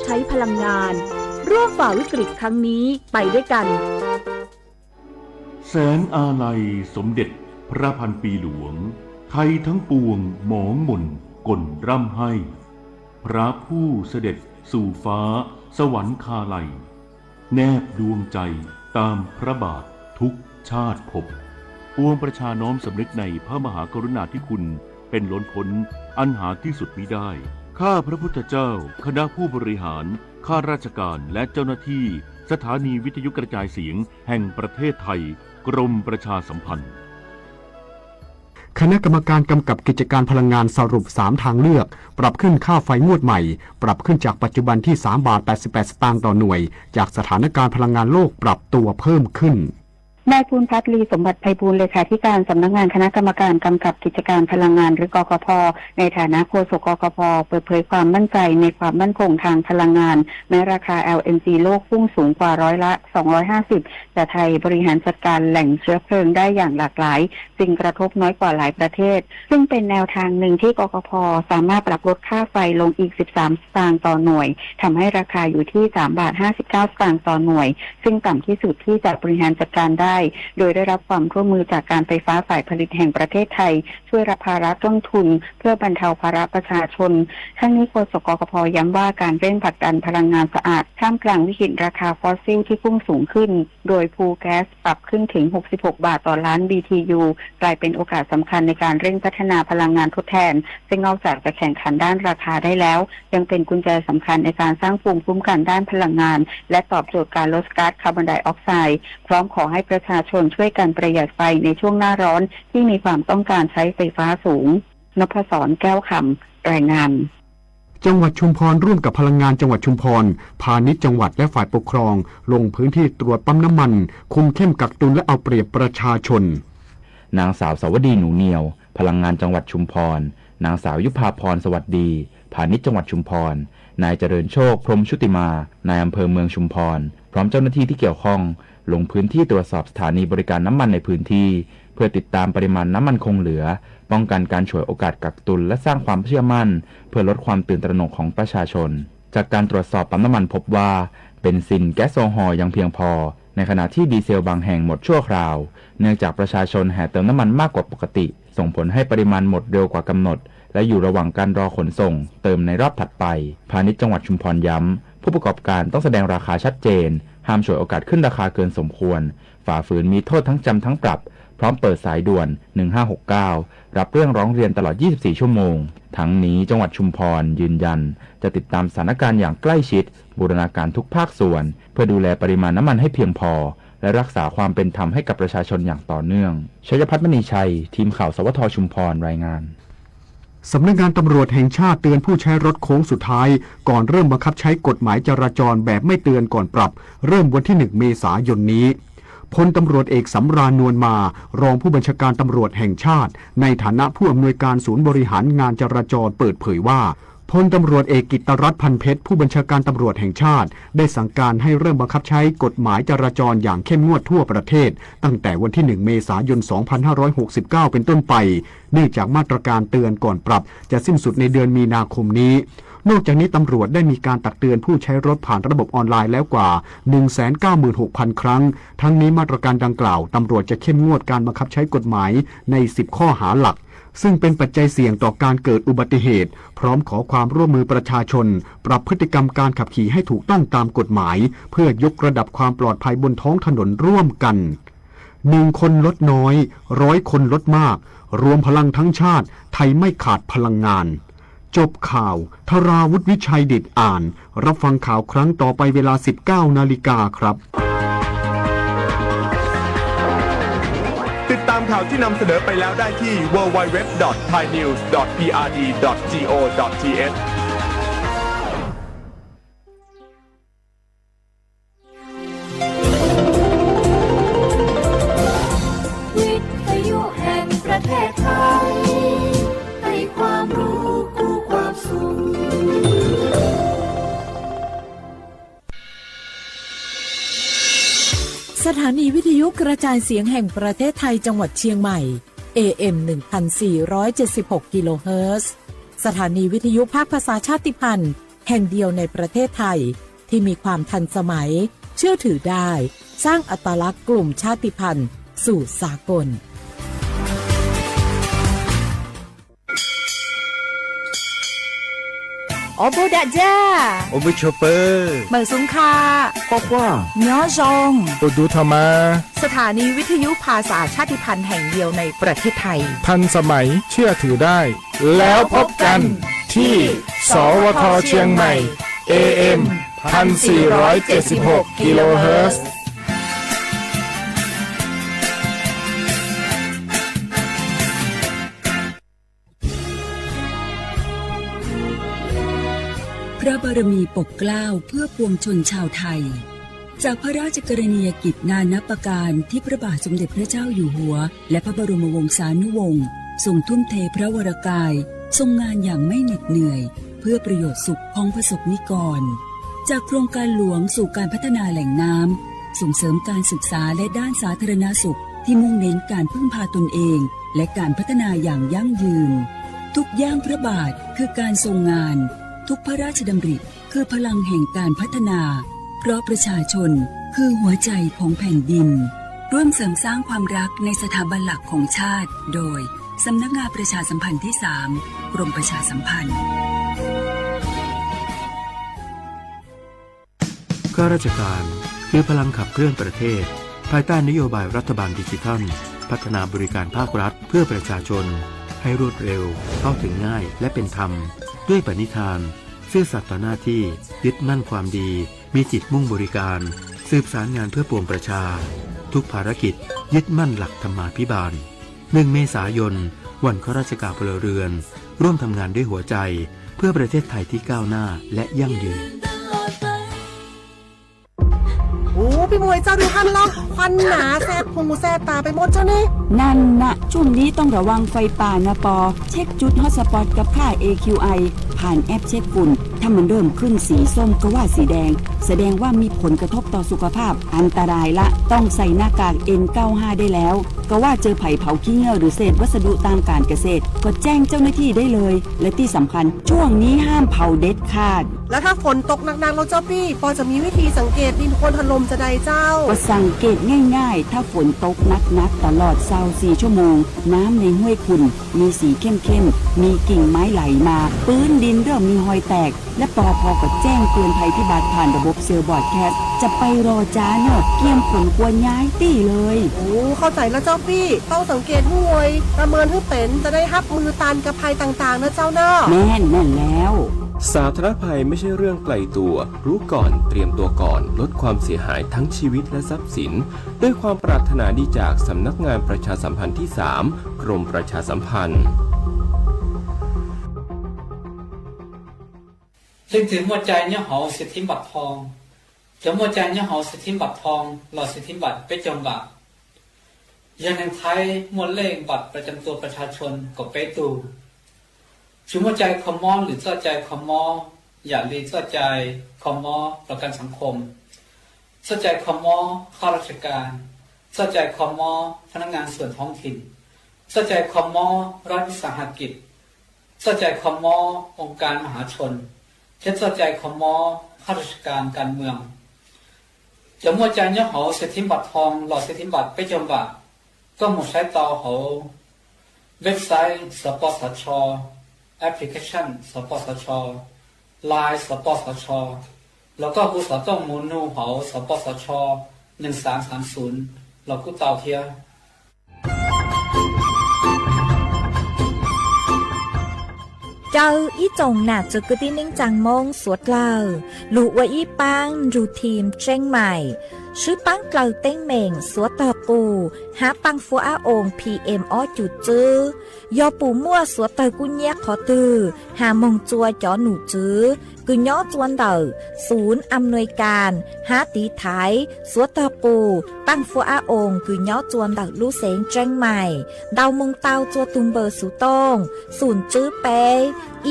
ใช้พลังงาน ร่วมฝ่าวิกฤตครั้งนี้ไปด้วยกัน แสงอาลัยสมเด็จพระพันปีหลวง ไทยทั้งปวงหมองหม่นก่นร่ำไห้ พระผู้เสด็จสู่ฟ้าสวรรคาลัย แนบดวงใจตามพระบาททุกชาติภพ ปวงประชาน้อมสำนึกในพระมหากรุณาธิคุณเป็นล้นพ้นอันหาที่สุดมิได้ ข้าพระพุทธเจ้า คณะผู้บริหาร ข้าราชการ และเจ้าหน้าที่ สถานีวิทยุกระจายเสียงแห่งประเทศไทย กรมประชาสัมพันธ์ คณะกรรมการกำกับกิจการพลังงานสรุปสามทางเลือก ปรับขึ้นค่าไฟงวดใหม่ ปรับขึ้นจากปัจจุบันที่สามบาทแปดสิบแปดสตางค์ต่อหน่วย จากสถานการณ์พลังงานโลกปรับตัวเพิ่มขึ้น นายภูลพัฒน์ ลีสมบัติไพบูลย์ เลขาธิการสำนักงานคณะกรรมการกำกับกิจการพลังงาน หรือกกพ ในฐานะโฆษก กกพ เปิดเผยความมั่นใจในความมั่นคงทางพลังงาน แม้ราคา แอล เอ็น จี โลกพุ่งสูงกว่าร้อยละ สองร้อยห้าสิบ แต่ไทยบริหารจัดการแหล่งเชื้อเพลิงได้อย่างหลากหลาย จึงกระทบน้อยกว่าหลายประเทศ ซึ่งเป็นแนวทางหนึ่งที่ กกพ สามารถปรับลดค่าไฟลงอีก สิบสาม สตางค์ต่อหน่วย ทำให้ราคาอยู่ที่ สามบาทห้าสิบเก้าสตางค์ต่อหน่วย ซึ่งต่ำที่สุดที่จะบริหารจัดการได้ โดยได้รับความร่วมมือจากการไฟฟ้าฝ่ายผลิตแห่งประเทศไทย ช่วยรับภาระต้นทุน เพื่อบรรเทาภาระประชาชน ทั้งนี้โฆษก กกพ ย้ำว่าการเร่งผลักดันพลังงานสะอาด ท่ามกลางวิกฤตราคาฟอสซิลที่พุ่งสูงขึ้น โดย Pool Gas ปรับขึ้นถึง หกสิบหก บาทต่อล้าน บี ที ยู กลายเป็นโอกาสสำคัญในการเร่งพัฒนาพลังงานทดแทน ซึ่งนอกจากจะแข่งขันด้านราคาได้แล้ว ยังเป็นกุญแจสำคัญในการสร้างภูมิคุ้มกันด้านพลังงาน และตอบโจทย์การลดก๊าซคาร์บอนไดออกไซด์ พร้อมขอให้ประชาชนช่วยกันประหยัดไฟในช่วงหน้าร้อนที่มีความต้องการใช้ไฟฟ้าสูง นพศร แก้วคำ รายงาน จังหวัดชุมพรร่วมกับพลังงานจังหวัดชุมพร พาณิชย์จังหวัดและฝ่ายปกครอง ลงพื้นที่ตรวจปั๊มน้ำมัน คุมเข้มกักตุนและเอาเปรียบประชาชน นางสาวสาวดี หนูเหนี่ยว พลังงานจังหวัดชุมพร นางสาวยุภาพร สวัสดี พาณิชย์จังหวัดชุมพร นายเจริญโชค พรหมชุติมา นายอำเภอเมืองชุมพร พร้อมเจ้าหน้าที่ที่เกี่ยวข้อง ลงพื้นที่ตรวจสอบสถานีบริการน้ำมันในพื้นที่ เพื่อติดตามปริมาณน้ำมันคงเหลือ ป้องกันการฉวยโอกาสกักตุน และสร้างความเชื่อมั่น เพื่อลดความตื่นตระหนกของประชาชน จากการตรวจสอบปั๊มน้ำมันพบว่า เบนซินแก๊สโซฮอล์ยังเพียงพอ ในขณะที่ดีเซลบางแห่งหมดชั่วคราว เนื่องจากประชาชนแห่เติมน้ำมันมากกว่าปกติ ส่งผลให้ปริมาณหมดเร็วกว่ากำหนด และอยู่ระหว่างการรอขนส่งเติมในรอบถัดไป พาณิชย์จังหวัดชุมพรย้ำ ผู้ประกอบการต้องแสดงราคาชัดเจน ห้ามฉวยโอกาสขึ้นราคาเกินสมควร ฝ่าฝืนมีโทษทั้งจำทั้งปรับ พร้อมเปิดสายด่วน หนึ่งห้าหกเก้า รับเรื่องร้องเรียนตลอด ยี่สิบสี่ ชั่วโมง ทั้งนี้จังหวัดชุมพรยืนยัน จะติดตามสถานการณ์อย่างใกล้ชิด บูรณาการทุกภาคส่วน เพื่อดูแลปริมาณน้ำมันให้เพียงพอ และรักษาความเป็นธรรมให้กับประชาชนอย่างต่อเนื่อง ชัยพัฒน์ มณีชัย ทีมข่าว สวท ชุมพร รายงาน สำนักงานตำรวจแห่งชาติเตือนผู้ใช้รถโค้งสุดท้าย ก่อนเริ่มบังคับใช้กฎหมายจราจรแบบไม่เตือนก่อนปรับ เริ่มวันที่ หนึ่ง เมษายนนี้ พลตำรวจเอกสำราญ นวลมา รองผู้บัญชาการตำรวจแห่งชาติ ในฐานะผู้อำนวยการศูนย์บริหารงานจราจรเปิดเผยว่า พลตำรวจเอกกิตตรัตน์ พันเพชร ผู้บัญชาการตำรวจแห่งชาติ ได้สั่งการให้เริ่มบังคับใช้กฎหมายจราจรอย่างเข้มงวดทั่วประเทศ ตั้งแต่วันที่ หนึ่ง เมษายน สองพันห้าร้อยหกสิบเก้า เป็นต้นไป เนื่องจากมาตรการเตือนก่อนปรับจะสิ้นสุดในเดือนมีนาคมนี้ นอกจากนี้ตำรวจได้มีการตักเตือนผู้ใช้รถผ่านระบบออนไลน์แล้วกว่า หนึ่งแสนเก้าหมื่นหกพัน ครั้ง ทั้งนี้มาตรการดังกล่าว ตำรวจจะเข้มงวดการบังคับใช้กฎหมายใน สิบ ข้อหาหลัก ซึ่งเป็นปัจจัยเสี่ยงต่อการเกิดอุบัติเหตุ พร้อมขอความร่วมมือประชาชน ปรับพฤติกรรมการขับขี่ให้ถูกต้องตามกฎหมาย เพื่อยกระดับความปลอดภัยบนท้องถนนร่วมกัน หนึ่ง คนลดน้อย ร้อย คนลดมาก รวมพลังทั้งชาติ ไทยไม่ขาดพลังงาน จบข่าว ธราวุฒิ วิชัยดิษฐ์ อ่าน รับฟังข่าวครั้งต่อไปเวลา สิบเก้า นาฬิกาครับ ติดตามข่าวที่นำเสนอไปแล้วได้ที่ ดับเบิลยู ดับเบิลยู ดับเบิลยู ดอท ไทยนิวส์ ดอท พีอาร์ดี ดอท จี โอ ดอท ที เอช วิทยุแห่งประเทศไทย ให้ความรู้คู่ความสุข สถานีวิทยุกระจายเสียงแห่งประเทศไทยจังหวัดเชียงใหม่ เอ เอ็ม หนึ่งพันสี่ร้อยเจ็ดสิบหก กิโลเฮิรตซ์ สถานีวิทยุภาคภาษาชาติพันธุ์ แห่งเดียวในประเทศไทย ที่มีความทันสมัย เชื่อถือได้ สร้างอัตลักษณ์กลุ่มชาติพันธุ์สู่สากล Os npawg dam ja, os npawg chua pawg, mawm xoo kha, quaj quaj, nyob zoo, ua du tho mas. สถานีวิทยุภาษาชาติพันธุ์แห่งเดียวในประเทศไทย ทันสมัย เชื่อถือได้ แล้วพบกันที่ สวท เชียงใหม่ เอ เอ็ม พันสี่ร้อยเจ็ดสิบหก กิโลเฮิรตซ์ พระบารมีปกเกล้าเพื่อปวงชนชาวไทย จากพระราชกรณียกิจนานับประการที่พระบาทสมเด็จพระเจ้าอยู่หัว และพระบรมวงศานุวงศ์ทรงทุ่มเทพระวรกาย ทรงงานอย่างไม่เหน็ดเหนื่อย เพื่อประโยชน์สุขของประสบนิกร จากโครงการหลวงสู่การพัฒนาแหล่งน้ำ ส่งเสริมการศึกษาและด้านสาธารณสุขที่มุ่งเน้นการพึ่งพาตนเอง และการพัฒนาอย่างยั่งยืน ทุกย่างพระบาทคือการทรงงาน ทุกพระราชดำริคือพลังแห่งการพัฒนา เพราะประชาชนคือหัวใจของแผ่นดิน ร่วมเสริมสร้างความรักในสถาบันหลักของชาติ โดย สำนักงานประชาสัมพันธ์ที่สาม กรมประชาสัมพันธ์ ข้าราชการคือพลังขับเคลื่อนประเทศ ภายใต้นโยบายรัฐบาลดิจิทัล พัฒนาบริการภาครัฐเพื่อประชาชน ให้รวดเร็ว เข้าถึงง่าย และเป็นธรรม ด้วยปณิธาน ซื่อสัตย์ต่อหน้าที่ ยึดมั่นความดี มีจิตมุ่งบริการ สืบสารงานเพื่อปวงประชา ทุกภารกิจยึดมั่นหลักธรรมาภิบาล หนึ่ง เมษายน วันข้าราชการพลเรือน ร่วมทำงานด้วยหัวใจ เพื่อประเทศไทยที่ก้าวหน้าและยั่งยืน Ub, peb mus ua txoj hlub hab loj, khuab hnav, xav phoom xav tas peb muab tso ne. นั่นนะ ช่วงนี้ต้องระวังไฟป่านะปอ เช็คจุดฮอตสปอตกับค่า เอ คิว ไอ ผ่านแอปเช็คฝุ่น ถ้ามันเริ่มขึ้นสีส้มก็ว่าสีแดง แสดงว่ามีผลกระทบต่อสุขภาพ อันตรายละ ต้องใส่หน้ากาก เอ็น เก้าห้า ได้แล้ว ก็ว่าเจอไผ่เผาขี้เง่าหรือเศษวัสดุตามการเกษตร ก็แจ้งเจ้าหน้าที่ได้เลย และที่สำคัญ ช่วงนี้ห้ามเผาเด็ดขาด แล้วถ้าฝนตกหนักๆ เราเจ้าปี้ ปอจะมีวิธีสังเกตดินโคลนถล่มจะใดเจ้า ก็สังเกตง่ายๆ ถ้าฝนตกหนักๆ ตลอดซาวสี่ชั่วโมง น้ำในห้วยขุ่น มีสีเข้มๆ มีกิ่งไม้ไหลมา พื้นดินเริ่มมีฮอยแตก และปอพอก็แจ้งเตือนภัยพิบัติผ่านระบบเซลล์บรอดแคสต์ จะไปรอจ้าเนอะ เกียมขนกลัวย้ายตี้เลย โอ้ เข้าใจแล้วเจ้าปี้ ต้องสังเกตห้วย ประเมินให้เป็น จะได้ฮับมือต้านกับภัยต่างๆ นะเจ้าเนอะ แม่น แม่นแล้ว สาธารณภัยไม่ใช่เรื่องไกลตัว รู้ก่อน เตรียมตัวก่อน ลดความเสียหายทั้งชีวิตและทรัพย์สิน ด้วยความปรารถนาดีจากสำนักงานประชาสัมพันธ์ที่สาม กรมประชาสัมพันธ์ Leej twg muaj cai nyob hauv xis thib npam thoo? Cov muaj cai nyob hauv xis thib npam thoo los xis thib npam peb caug npam yog neeg Thaib muaj lej npam pra cam tua pras tshas tshua kaum peb tug. Tsis muaj cai kho mob lwm txoj cai kho mob yam li txoj cai kho mob pra kam xav khom, txoj cai kho mob khab raj tsas kas, txoj cai kho mob pha nab ngas xuam thoob thim, txoj cai kho mob rab ib xas has kim, txoj cai kho mob oo kas ma hav tshua, thiab txoj cai kho mob khab raj tsas kas kas mwam. Cov muaj cai nyob hauv xis thib npam thoo los xis thib npam peb caug npam, koj mus saib tau hauv website sab pos tshua, application sab pos tshua, line sab pos tshua, los koj kuj xav tooj mus nug hauv sab pos tshua neeg xav xav xum los kuj tau thiab. Caw ib tsoom nam txiv kwv tij neej tsaa Moob suav dlawg lug ua ib paab nrug thim tseeb maim, swb paab dlawg teeb meem suav tawg qus hab paaj fuab ab oos P M ob cum txwb. Yog pum muaj suav tawg kub nyab qhov twg has moog tsua cov num tswv kws nyob tsua ntawm xum am nuis kas hab tiv thaiv suav tawg qus paaj fuab ab oos kws nyob tsua ntawm lub xeev tseeb maim. Ntaus moog tau tsua tug npawb xuv tooj xum tswb peb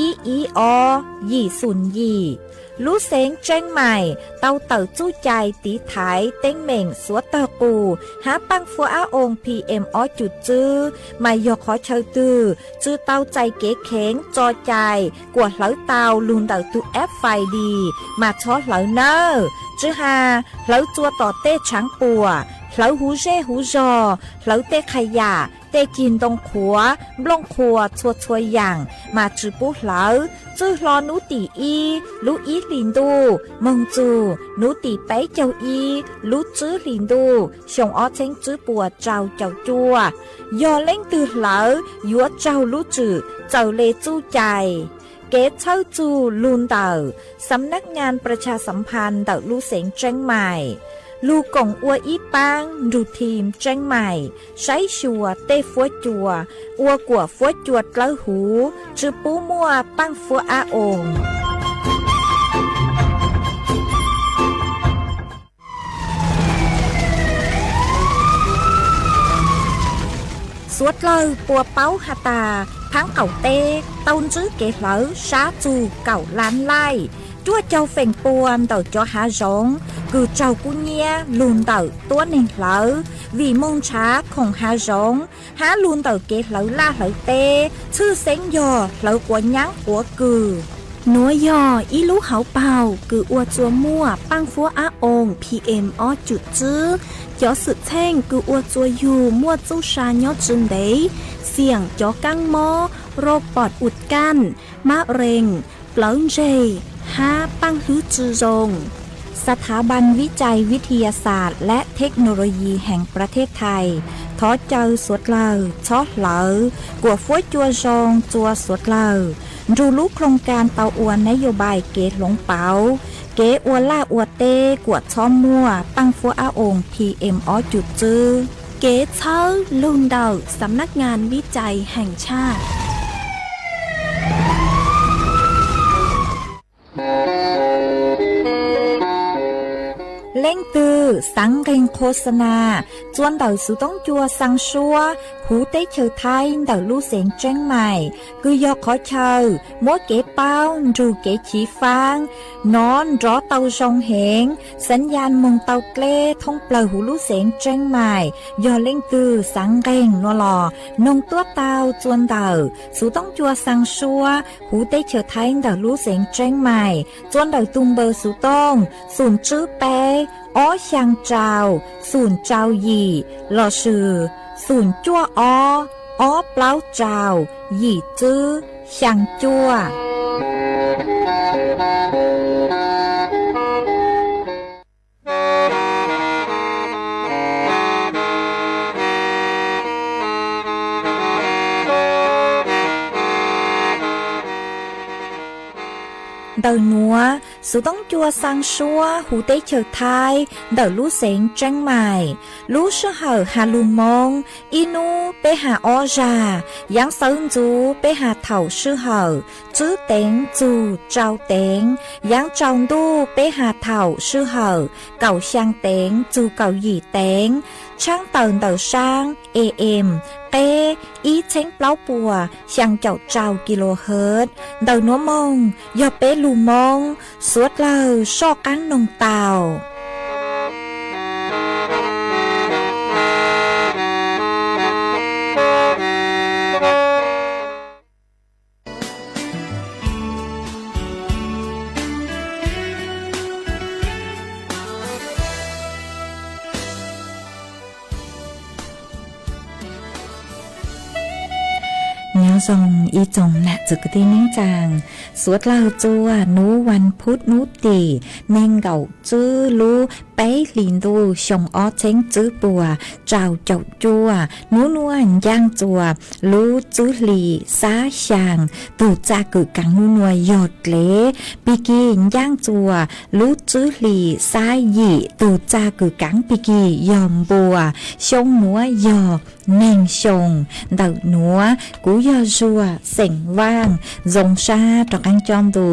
ib ib ob yim xum yim. Lub xeev Tseeb Maim tau tawm txuj cai tiv thaiv teeb meem xuav tawg qus hab paaj fuab ab oo P M ob cum tswb mas yog qhov chaw twg tsi tau txais kev kheev tso cai kuas hlawv tau lug ntawm tug F F I D mas txhob hlawv nawb. Tsi has hlawv txua tom tej tshaav puam, hlawv huv zej huv zog, hlawv tej qha yam, tej cig ntoo qhuav, nplooj qhuas txhua txhua yaam mas tsi pub hlawv. Txwj hlo nub tim ib lub ib hlis ntuj moog txug nub tim peb caug ib lub tswb hlis ntuj xyoo ob txheeb tswb puas rau caum cuaj, yog leej twg hlawv yuav raug lub tswm txawm le txuj cai. Kev txhawb txug lug ntawm Xam nab nyaa pras tshas xam phas ntawm lub xeev Tseeb Maim, lug koom ua ib paab nrug thim Tseeb Maim saib xyuas tej fuab cua, ua kuas fuab cua dlawb huv, tsi pub muaj paaj fuab ab oo. Suav dlawg puas paub has tas, phaab qaum teb tau ntswb kev hlawv sab txug kaum lab laij, cuaj caug feem pua ntawm cov hav zoov kws raug kub nyiab lug ntawm tuab neeg hlawv, vim moog nrhav khoom hav zoov hab lug ntawm kev hlawv laj hlawv teb, tshwj xeeb yog hlawv quav nyaab quav kws. Nuav yog ib lub hauv paug kws ua txua muaj paaj fuab ab oo P M ob cum tswb. Cov xwm txheej kws ua txua yug muaj txuj sa nyob tsi ntev, xiam cov kaab mob, rau pom ua kaj, mab rees, plawv ntseg, hab paaj hlwb tsi zoo. สถาบันวิจัยวิทยาศาสตร์และเทคโนโลยีแห่งประเทศไทย thov caw suav dlawg txhob hlawv kuas fuab cua zoo txua suav dlawg, nrug lub โครงการ tau ua nab yos npais kev hloov pauv kev ua laj ua teb kuas txhob muaj paaj fuab ab oo P M ob cum tswb. Kev txhawb lug ntawm Xam nab nyaa vib cai heem tshaj. Leej twg xaav nqeeg khos xa nas txua ntawm xuv toob cua xaa suab huv teb chaws Thaib ntawm lub xeev Tseeb Maim, kws yog qhov chaw muab kev paub nrug kev chiv faab nov nrov tau zoo heev, xaav yas moog tau dleb thoob plawg huv lub xeev Tseeb Maim. Yog leej twg xaav nqeeg nuav los noog tuab tau txua ntawm xuv toob cua xaa suab huv teb chaws Thaib ntawm lub xeev Tseeb Maim, txua ntawm tug npawb xuv tooj xum tswb peb ob xyaa rau xum rau yim lossis xum cuaj ob ob plaub rau yim tswb xyaa cuaj. Ntawm nuav, xuv toob cua xaa suab huv teb chaws Thaib ntawm lub xeev Tseeb Maim, lub sij hawm has lug Moob, ib nub peb has ob zag, yaav xawv ntxuv peb has thaum sij hawm tswb teev txug rau teev, yaav tsaus ntuj peb has thaum sij hawm kaum xyaa teev txug kaum yim teev, tshaab tawm ntawm saab A M qeb ib txheeb plaub puas xyaa caum rau kilohertz. Ntawm nuav moog yog peb lug Moob, suav dlawg soj qaab noog tau. Nyob zoo ib tsoom nam txiv kwv tij neej tsaa, suav dlawg txua nub vas phuv nub tim neeg nkaum tswb lub peb hlis ntuj xyoo ob txheeb tswb puas rau caum cuaj, nub nuav ncaaj txua lub tswb hlis xab xyaa, tug txaj kws kaav nub nuav yog dlev Pig Kig, ncaaj txua lub tswb hlis xab yim, tug txaj kws kaav Pig Kig yog npua, xyoo nuav yog neeg xyoo ntawm nuav. Kuv yog Zuag xeem Vaaj, zoo sab rov qaab coj ntu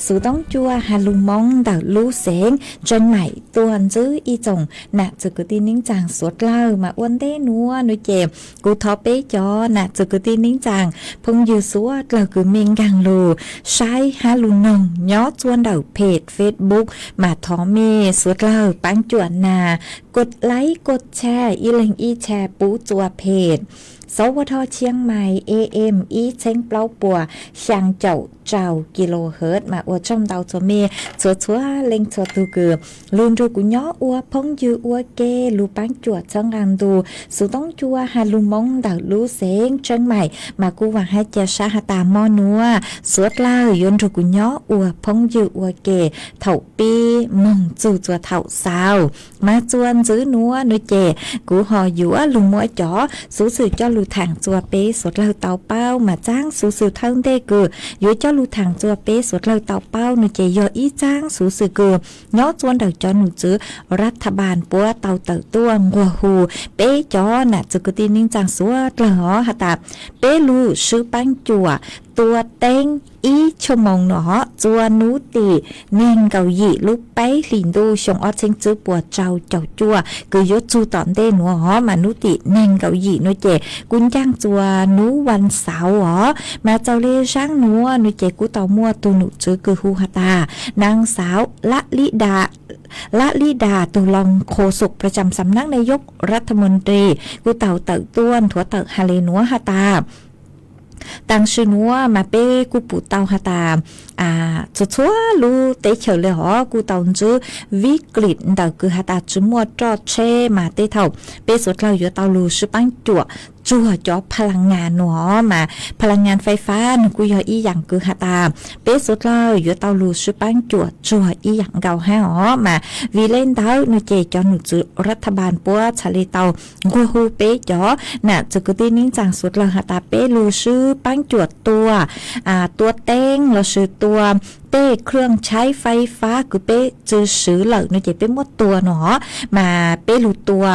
xov tooj cua has lug Moob ntawm lub xeev Tseem Maim tuaj ntsib ib tsoom nam txwv kwv tij neej tsaa suav dlawg. Mas ua ntej nuav nuav ces kuv thov peb cov nam txwv kwv tij neej tsaa phooj ywg suav dlawg kws mej nkaag lug saib hab lug noog nyob txuas ntawm page Facebook, mas thov mej suav dlawg paab cuam nas, kos laib kos tshaj ib leeg ib tshaj pub txuas page Sov Ua Dho Tshiab Mais A M ib txheeb plaub puas xyaa caum rau kilohertz. Mas ua tsaug ntau txhua mej txhua txhua leej txhua tug kws lug nrug kuv nyob ua phooj ywg ua ke, lug paab cuam txhawb nqaa ntu xov tooj cua has lug Moob ntawm lub xeev Tseem Maim. Mas kuv vaam hab ca sab has tas mo nuav suav dlawg yuav nrug kuv nyob ua phooj ywg ua ke thaum pib moog txug txuas thaum xaus. Mas txuas ntxiv nuav nuav ces kuv ho yuav lug muab cov xuv xwm coj lug thaam txuas peb suav dlawg tau paub. Mas txaab xuv xwm thawj ntej kws yuav coj lug thaam txuas peb suav dlawg tau paub nuav ces yog ib txaab xuv xwm kws nyob txuas ntawm cov num txwv rat tha npaas puab tau tawm tuaj nquag hu peb cov nam txwv kwv tij neej tsaa suav dlawg os has tas peb lug swb paab cuam tua teeb ib choj moos nuav txuas nub tim neeg nkaum yim lub peb hlis ntuj xyoo ob txheeb tsib puas rau caum cuaj kws yuav txug tom ntej nuav os. Mas nub tim neeg nkaum yim nuav ces kuv ncaaj txuas nub vas xauv os. Mas txaus le zaab nuav nuav ces kuv tau muaj tug num txwv kws hu has tas naag xauv Lab Lib Da, Lab Lib Da tug loos qhua xum pras tsam xam nab nai yoj rat tha moos ris kuj tau tawm tuaj nthuav tawm has le nuav has tas taam sim nuav mas peb kuj pum tau has tas txhua txhua lub teb chaws le hov kuj tau ntsib vib klim ntawm kws has tas tsi muaj roj tsheb mas tej thaum peb suav dlawg yuav tau lug swb paab cuam tsuag cov pha la ngas nuav os. Mas pha la ngas fais fab nwg kuj yog ib yaam kws has tas peb suav dlawg yuav tau lug swb paab cuam tsuag ib yaam nkaus hab os. Mas vim le ntawd nuav ces cov num txwv rat tha npaas puab txhad le tau nquag hu peb cov nam txwv kwv tij neej tsaa suav dlawg has tas peb lug swb paab cuam tua, tua teeb lossis tua tej khwj tshaib fais fab kws peb tsi swv lawm nuav ces peb muab tua nuav os. Mas peb lug tua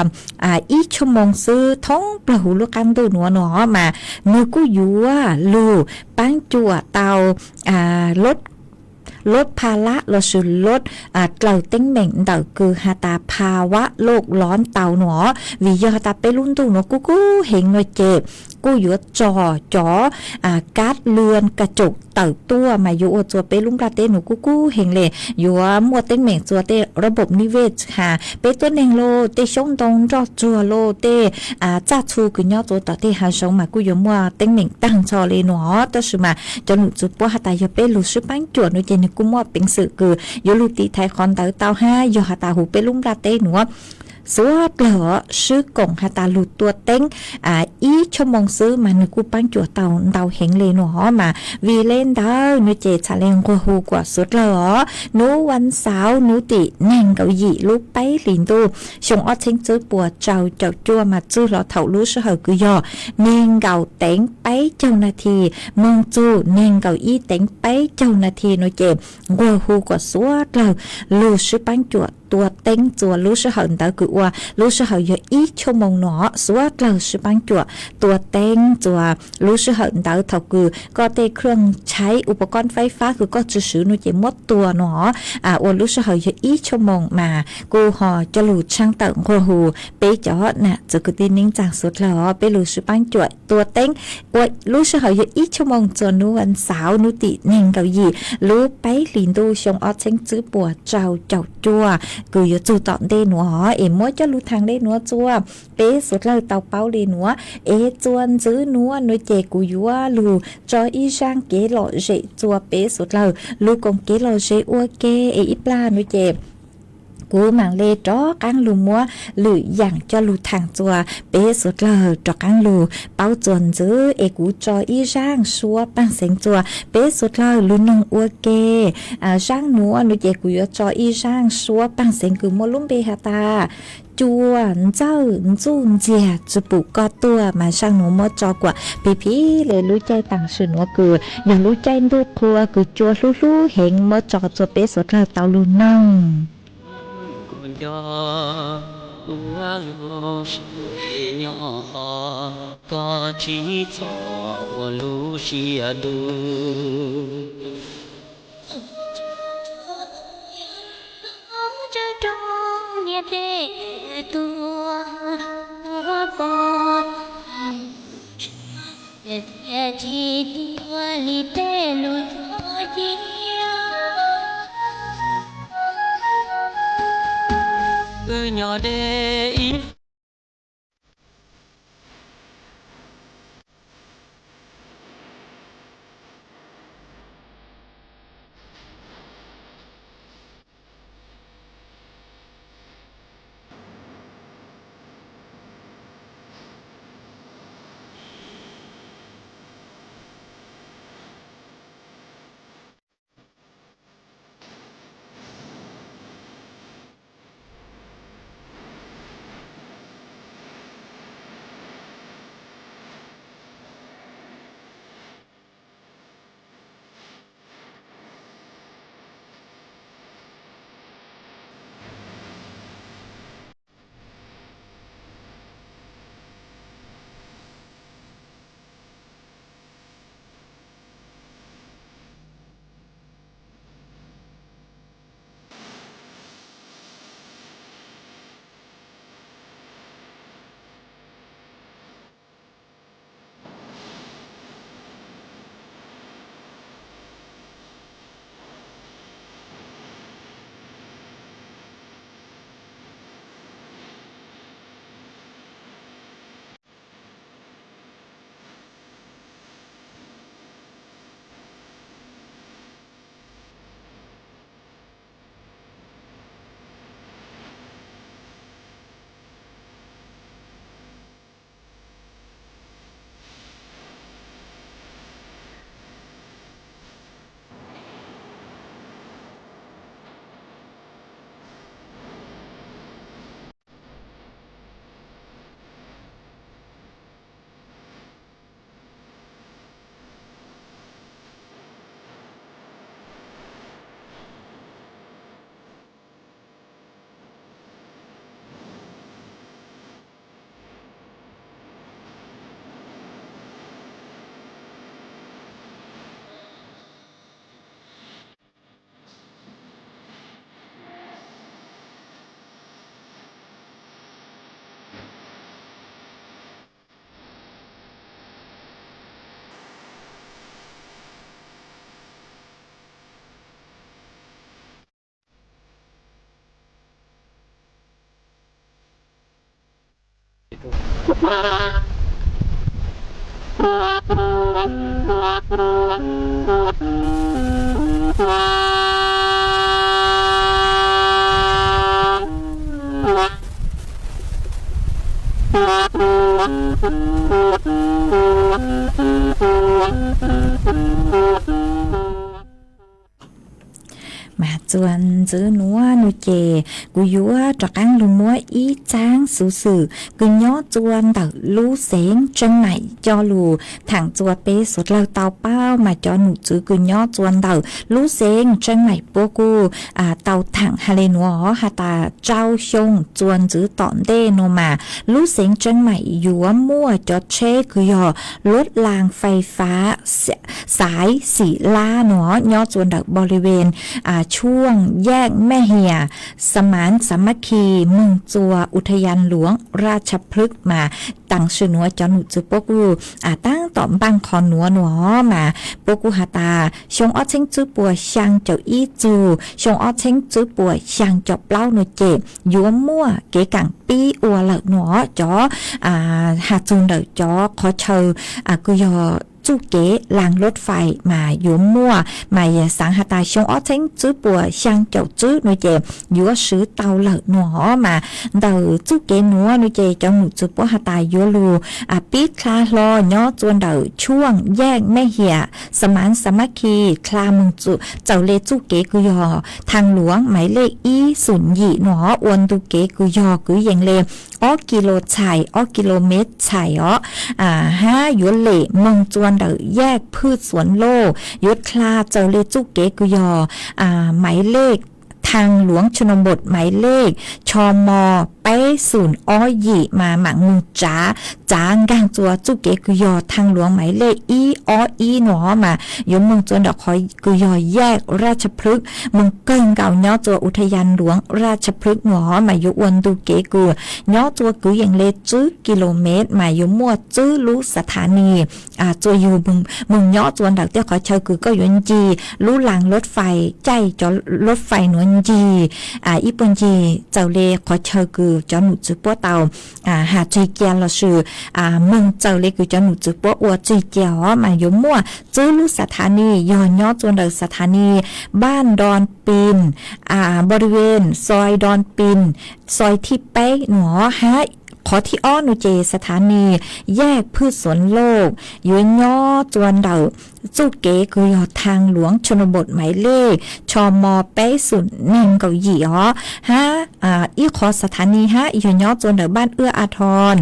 ib choj moos xwb thoob plawg huv lub qaab ntuj nuav nuav os. Mas nwg kuj yuav lug paab cuam tau lub pha lab lossis lub dlaws teeb meem ntawm kws has tas pha vab loj lov tau nuav os. Vim yog has tas peb lub ntuj nuav kuj kub heev nuav ces kuj yuav tso cov kab lwj ka caum tawm tuaj mas yuav ua txuas peb lub nplaj teb nuav kuj kub heev le. Yuav muaj teeb meem txuas tej rab npom nib vej has peb tuab neeg los tej xyoob ntoo nroj tsuag los tej txaj txhu kws nyob txuas tom tej hav zoov mas kuj yuav muaj teeb meem taag nrho le nuav os. Tab sis mas cov num txwv puab has tas yog peb lug swb paab cuam nuav ces nwg kuj muaj peev xwm kws yuav lug tiv thaiv qhov ntawd tau hab yog has tas huv peb lub nplaj teb nuav suav dlawg swb koom has tas lug tua teeb ib choj moos xwb mas nwg kuj paab cuam tau ntau heev le nuav os. Mas vim le ntawd nuav ces txhad le nquag hu kuas suav dlawg os nub vas xauv nub tim neeg nkaum yim lub peb hlis ntuj xyoo ob txheeb tsib puas rau caum cuaj mas txug los thaum lub sij hawm kws yog neeg nkaum teev peb caug nas this moog txug neeg nkaum ib teev peb caug nas this nuav ces nquag hu kuas suav dlawg lug swb paab cuam tua teeb txuas lub sij hawm ntawd kws ua lub sij hawm yog ib choj moos nuav os. Suav dlawg swb paab cuam tua teeb txuas lub sij hawm ntawd thaum kws koj tej khwj tshaib ub pov koj fais fab kws koj tsi swv nuav ces muab tua nuav os. Ua lub sij hawm yog ib choj moos mas kuj ho coj lug tshaab tawm nquag hu peb cov nam txwv kwv tij neej tsaa suav dlawg os peb lug swb paab cuam tua teeb ua lub sij hawm yog ib choj moos txuas nub vas xauv nub tim neeg nkaum yim lub peb hlis ntuj xyoo ob txheeb tsib puas rau caum cuaj kws yuav txug tom ntej nuav os. Es muab coj lug thaam le nuav txuas peb suav dlawg tau paub le nuav. Es txuas ntxiv nuav nuav ces kuv yuav lug tso ib zaaj kev lom zem txuas peb suav dlawg lug koom kev lom zem ua ke. Es ib plag nuav ces kuv maam le rov qaab lug muab lwm yaam coj lug thaam txuas peb suav dlawg rov qaab lug paub txuas ntxiv. Es kuv tso ib zaaj suab paaj xeev txuas peb suav dlawg lug noog ua ke. Zaaj nuav nuav ces kuv yuav tso ib zaaj suab paaj xeev kws muaj lub npe has tas cua ntxawj ntxuj ntxiag tsi pum koj tuaj. Mas zaaj nuav muab tso kuas phim phim le lub caij taam sim nuav kws yog lub caij ntuj qhua kws cua hlub hlub heev, muab tso txuas peb suav dlawg tau lug noog. ua lub siab nyob, koj tsis txhob ua lub siab dub. Niam tes tuag, tiam sis tsis tuag li tej lus txog cia. Wb nyob deb ib Mas txuas ntxiv nuav nuav ces kuv yuav rov qaab lug muab ib txaab xuv xwm kws nyob txua ntawm lub xeev Tseeb Maim coj lug thaam txua peb suav dlawg tau paub. Mas cov num txwv kws nyob txua ntawm lub xeev Tseeb Maim puab kuj tau thaam has le nuav has tas rau xyoo txua ntxiv tom ntej nuav mas lub xeev Tseeb Maim yuav muaj cov tsheb kws yog luab laa fais fab xaiv xim lab nuav nyob txua ntawm boliven tshuaj yaaj mej hias Xamav Xamakhis moog txua ua tha yas luav Raj Tsha Plwk. Mas taam sim nuav cov num txwv puab kuj taab tom npaaj qhov nuav nuav mas puab kuj has tas xyoo ob txheeb tswb puas xyaa caum ib txug xyoo ob txheeb tswb puas xyaa caum plaub nuav ces yuav muaj kev kaam pib ua lawm nuav. Cov has txug ntawm cov qhov chaw kws yog txuj kev laa luab fais mas yuav muaj, mas xaav has tas xyoo ob txheeb tswb puas xyaa caum tswb nuav ces yuav swv tau lawm nuav. Mas ntawm txuj kev nuav nuav ces cov num txwv puab has tas yuav lug pib dlha hlo nyob txua ntawm tshuaj yaaj mej hias Xamav Xamakhis dlha moog txawm le txuj kev kws yog thaaj luav maiv lej ib xum yim nuav ua ntu kev kws yog kwv yees le ob kis lus txhais, ob kis lus mev txhais os, hab yuav lem moog txua ntawm yaaj Phwj Xuav Loj, yuav dlha txawm le txuj kev kws yog maiv lej thaaj luav tshu noo npom maiv lej tsho mos peb xum ob yim mas mam mus tsav, tsav nkaag txua txuj kev kws yog thaaj luav maiv lej ib ob ib no mas yuav moog txua ntawm qhov kws yog yaj Raj Tsha Plwk moog kawg nkaus nyob txua u tha yas luav Raj Tsha Plwk no mas yuav ua ntu kev kws nyob txua kwv yees le tswb ki lo mev mas yuav muaj tswb lub xa tha nis txua yug moog nyob txua ntawm tej qhov chaw kws koj yuav ncig lub laas lub fais, caij cov lub fais nuav ncig ib puag ncig txawm le qhov chaw kws cov num tswv puab tau has tseg ca lossis moog txawm le kws cov num tswv puab ua tseg ca os mas yuav muaj tswb lub xa tha nis yog nyob txua ntawm xa tha nis Npaj Nto Pin, Npaj Nto Pin, xoi Nto Pin, xoi thib peb no hab qhov thib ob no ces xa tha nis yaj Phwj Xuav Loj yuav nyob txua ntawm txuj kev kws yog thaaj luav Chunabot maiv lej tsho mo peb xum neeg nkaum yim os hab ib qhov xa tha nis hab yog nyob txua ntawm Npaj Wj A Thoo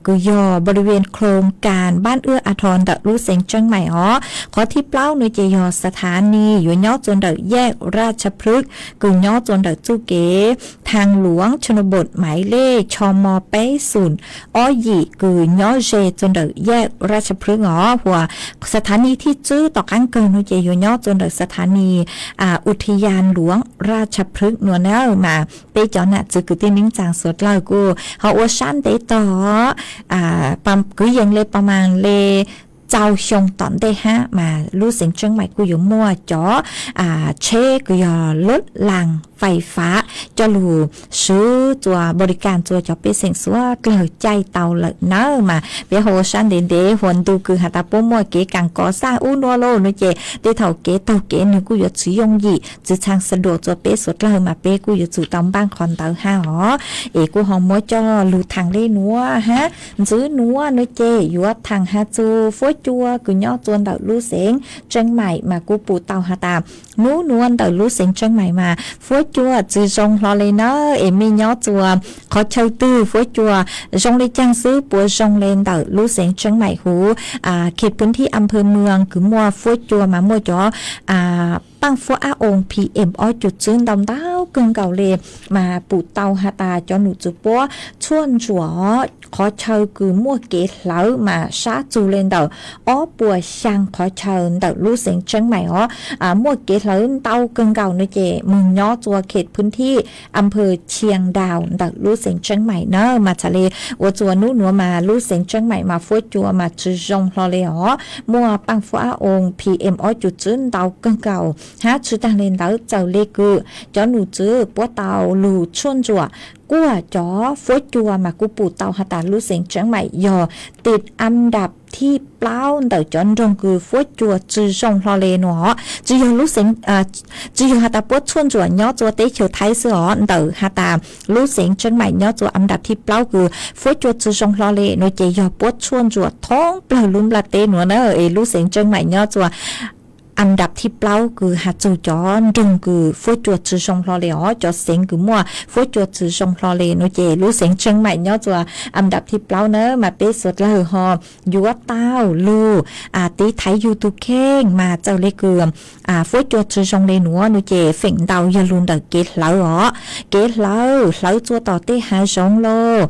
kws yog npaj wj Khloos Kaas Npaj Wj A Thoo ntawm lub xeev Tseeb Maim os. Qhov thib plaub no ces yog xa tha nis yuav nyob txua ntawm yaj Raj Tsha Plwk kws nyob txua ntawm txuj kev thaaj luav Chunabot maiv lej tsho mo peb xum ob yim kws nyob ze txua ntawm yaj Raj Tsha Plwk os. Huas xa tha nis thib tswb tom qaab kawg no ces yuav nyob txua ntawm xa tha nis u tha yas luav Raj Tsha Plwk no na mas peb cov nam txwv kwv tij neeb tsaa suav dlawg kuj ho ua sab ntev tog kwv yees le pa maas le txaus xyoo tom ntej hab mas lub xeev Tseeb Maim kuj yuav muaj cov tsheb kws yog lub laas fais fav coj lug swv txua npaj kas txua cov pej xeem suav dlawg caij tau lawm nawb mas peb ho ua sab ntev ntev huas ntu kws has tas puab muaj kev kaas kos xaj ub nua lauj no ces tej thaum kev taug kev nwg kuj yuav tsis yooj yim tsis txhaj xa duas txua peb suav dlawg mas peb kuj yuav tsum tau npaaj qhov ntawd hab os. Es kuj ho muab coj lug thaam le nuav hab ntxwv nuav no ces yuav thaam has txug fuab cua kws nyob txua ntawm lub xeev Tseeb Maim mas kuj pum tau has tas nub nuav ntawm lub xeev Tseeb Maim mas fuab cua tsis zoo hlo le nawb. Es mej nyob txua qhov chaw twg fuab cua zoo le caag xwb, puas zoo le ntawm lub xeev Tseeb Maim huv khes pwv thib am phaw mws kws muaj fuab cua mas muaj cov paaj fuab ab oo P M ob cum tswb ntau ntau kawg nkaus le mas pum tau has tas cov num tswv puab tshuaj ntsuam qhov chaw kws muaj kev hlawv mas sab txug le ntawm ob puas xyaa qhov chaw ntawm lub xeev Tseeb Maim os. Muaj kev hlawv ntau kawg nkaus no ces moog nyob txua khes pwv thib am phaw Chiang Dau ntawm lub xeev Tseeb Maim na mas txhad le ua txua nub nuav mas lub xeev Tseeb Maim mas fuab cua mas tsis zoo hlo le os. Muaj paaj fuab ab oo P M ob cum tswb ntau kawg nkaus hab tsis taag le ntawd txawm le kws cov num tswv puab tau lug tshuaj ntsuam kuaj cov fuab cua mas kuj pum tau has tas lub xeev Tseeb Maim yog tiv am dam thib plaub ntawm cov nroog kws fuab cua tsis zoo hlo le no. Tsis yog lub xeev, tsis yog has tas puab tshuaj ntsuam nyob txua teb chaws Thaib xwb os, ntawm has tas lub xeev Tseeb Maim nyob txua am dam thib plaub kws fuab cua tsis zoo hlo le no ces yog puab tshuaj ntsuam thoob plawg lub nplaj teb nuav na. Es lub xeev Tseeb Maim nyob txua am dam thib plaub kws has txug cov nroog kws fuab cua tsis zoo hlo le os, cov xeev kws muaj fuab cua tsis zoo hlo le no ces lub xeev Tseeb Maim nyob txua am dam thib plaub na mas peb suav dlawg ho yuav tau lug tiv thaiv yug tug kheej mas txawm le kws fuab cua tsis zoo le nuav no ces feem ntau yog lug ntawm kev hlawv os. Kev hlawv, hlawv txua tom tej hav zoov los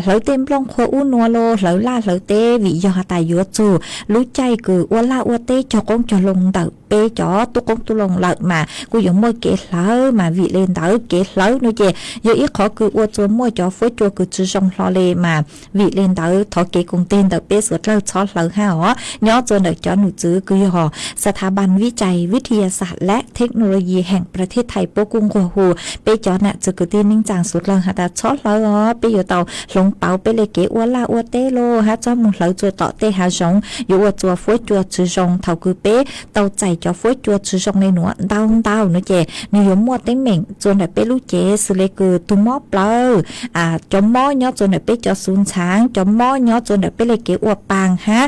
hlawv tej nplooj qhua ub nua los hlawv laj hlawv teb vim yog has tas yuav txug lub caij kws ua laj ua teb cog qoob cog loo ntawm peb cov tub qoob tub loo lawm mas kuj yuav muaj kev hlawv mas vim le ntawd kev hlawv no ces yog ib qhov kws ua txua muaj cov fuab cua kws tsis zoo hlo le mas vim le ntawd thov kev koom tig ntawm peb suav dlawg txhob hlawv hab os. Nyob txua ntawm cov num tswv kws yog xa tha npas vib cai vib thi ya xam lab thej nau lo yi heem pra thej thais puab kuj nquag hu peb cov nam txwv kwv tij neej tsaa suav dlawg has tas txhob hlawv os, peb yuav tau hloov pauv peb le kev ua laj ua teb los hab txhob moog hlawv txua tom tej hav zoov yuav ua txua fuab cua tsis zoo. Thaum kws peb tau txais cov fuab cua tsis zoo le nuav ntau ntau no ces nwg yuav muaj teeb meem txua ntawm peb lub cev xws le kws tug mob plawg, cov mob nyob txua ntawm peb cov xuv ntxhaav, cov mob nyob txua ntawm peb le kev ua paas hab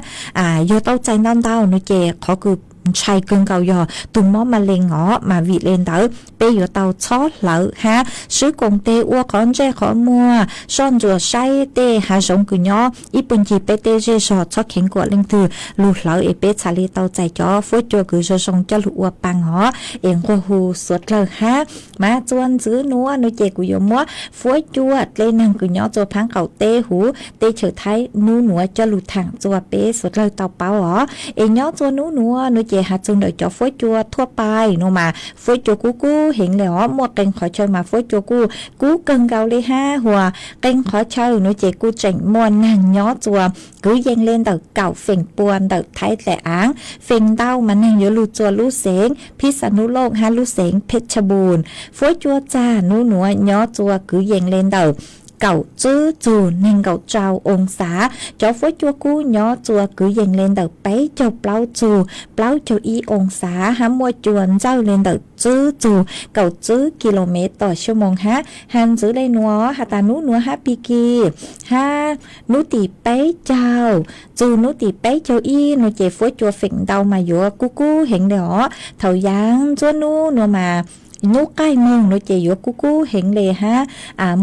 yog tau txais ntau ntau no ces qhov kws ntshai kawg nkaus yog tus mob ma lees os, mas vim li ntawd peb yuav tau txhob hlawv hab swb koom tes ua qhov ntsej qhov muag, soj ntsuam saib tej hav zoov kws nyob ib puag ncig peb tej zej zog, txhob kheev kom leej twg lug hlawv es peb txhad li tau txais cov fuab cua kws zoo zoo coj lug ua paa os. Es nquag hu suav dlawg hab mas txuas ntxiv nuav nuav ces kuv yuav muab fuab cua dlej naag kws nyob txua phaab qaum teb huv teb chaws Thaib nub nuav coj lug thaam txua peb suav dlawg tau paub os. Es nyob txua nub nuav nuav ces has txug ntawm cov fuab cua thuaj pais nuav mas fuab cua kub kub heev le os, muaj qee qhov chaw mas fuab cua kuj kub kawg nkaus le hab huas qee qhov chaw nuav ces kuj tseem muaj naag nyob txua kwv yees le ntawm kaum feem pua ntawm Thaib dlaim aav. Feem ntau mas naag yuav lug txua lub xeev Phij Xa Nub Looj hab lub xeev Phej Tshaj Npum. Fuab cua txag nub nuav nyob txua kwv yees le ntawm kaum tswb txug neeg nkaum rau oo xav. Cov fuab cua kub nyob txua kwv yees le ntawm peb caug plaub txug plaub caug ib oo xav hab muaj cua ntxawj le ntawm tswb txug kaum tswb ki lo mev tom xuab moos hab. Has ntxiv le nuav has tas nub nuav hab pig kig hab nub tim peb caug txug nub tim peb caug ib nuav ces fuab cua feem ntau mas yuav kub kub heev le os. Thaum yaav ntxuab nub nuav mas nub qaij moog nuav ces yuav kub kub heev le hab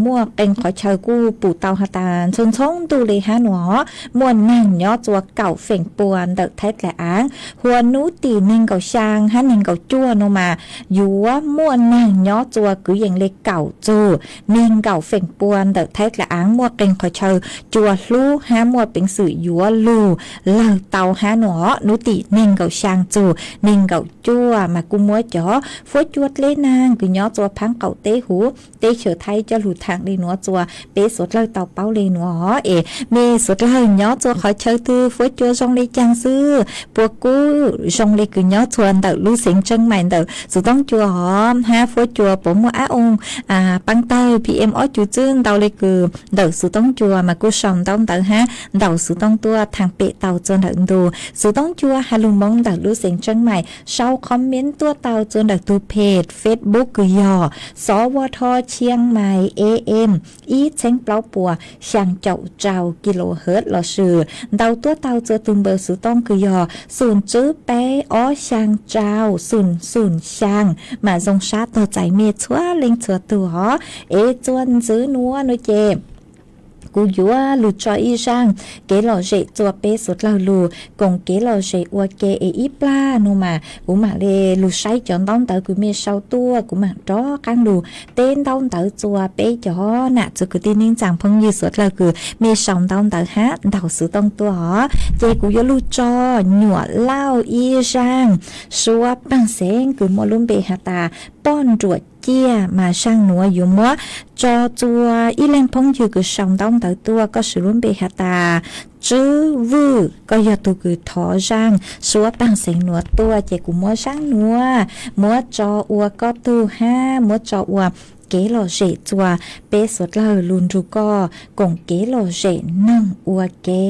muaj qee qhov chaw kuj pum tau has tas ntxhoo ntxhoo ntuj le hab nuav os. Muaj naag nyob txua kaum feem pua ntawm Thaib dlaim aav. Huas nub tim neeg nkaum xyaa hab neeg nkaum cuaj nuav mas yuav muaj naag nyob txua kwv yees le kaum txug neeg nkaum feem pua ntawm Thaib dlaim aav. Muaj qee qhov chaw cua hlub hab muaj peev xwm yuav lug lawg tau hab nuav os. Nub tim neeg nkaum xyaa txug neeg nkaum cuaj mas kuj muab cov fuab cua dlej naag kws nyob txua phaab qaum teb huv teb chaws Thaib coj lug thaam le nuav txua peb suav dlawg tau paub le nuav os. Es mej suav dlawg nyob txua qhov chaw twg fuab cua zoo le caag xwb, puas kub zoo le kws nyob txua ntawm lub xeev Tseeb Mais ntawm Xuv Toob Cua os, hab fuab cua puas muaj ab oo paab tawg P M ob cum txwb ntau le kws ntawm Xuv Toob Cua mas kuj sau ntaub ntawv hab ntaus xuv tooj tuaj thaam pem tau txua ntawm ntu Xuv Toob Cua has lug moov ntawm lub xeev Tseeb Mais. Sau comment tuaj tau txua ntawm tug page Facebook kws yog Xov Vaj Thoj Tshiab Mais A M ib txheeb plaub puas xyaa caum rau kilohertz lossis ntaus tuaj tau txua tug npawb xuv tooj kws yog xoom tswb peb ob xyaa rau xoom xoom xyaa. Mam zoo sab tog txais mej txhua leej txhua tug os. Es txua ntxiv nuav nuav ces kuv yuav lug tso ib zaaj kev lom zem txua peb suav dlawg lug koom kev lom zem ua ke. Es ib plag nuav mas kuv mam le lug saib cov ntaub ntawv kws mej sau tuaj, kuv mam rov qaab lug teb ntaub ntawv txua peb cov nam txiv kwv tij neej tsaa phooj ywg suav dlawg kws mej sau ntaub ntawv hab ntaus xuv tooj tuaj os. Ces kuv yuav lug tso nyuam lauj ib zaaj suab paag xeev kws muaj lub npe has tas Poj Nruam Ciaj. Mas zaaj nuav yuav muab tso txua ib leeg phooj ywg kws sau ntaub ntawv tuaj, koj swv lub npe has tas Tswb Vwj, koj yog tug kws thov zaaj suab paag xeev nuav tuaj, ces kuv muab zaaj nuav muab tso ua koj tug hab muab tso ua kev lom zem txua peb suav dlawg lug nrug koj koom kev lom zem noog ua ke.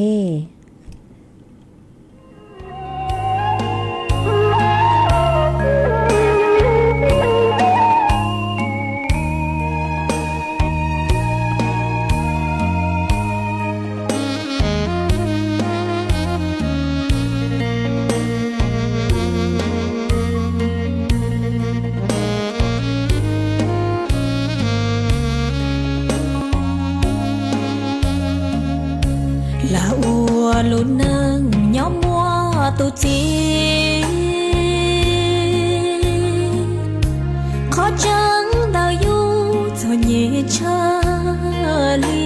Lam ua lub neej nyob muaj tus txiv, qhov tseeb ntawm yus txom nyem tshaj li.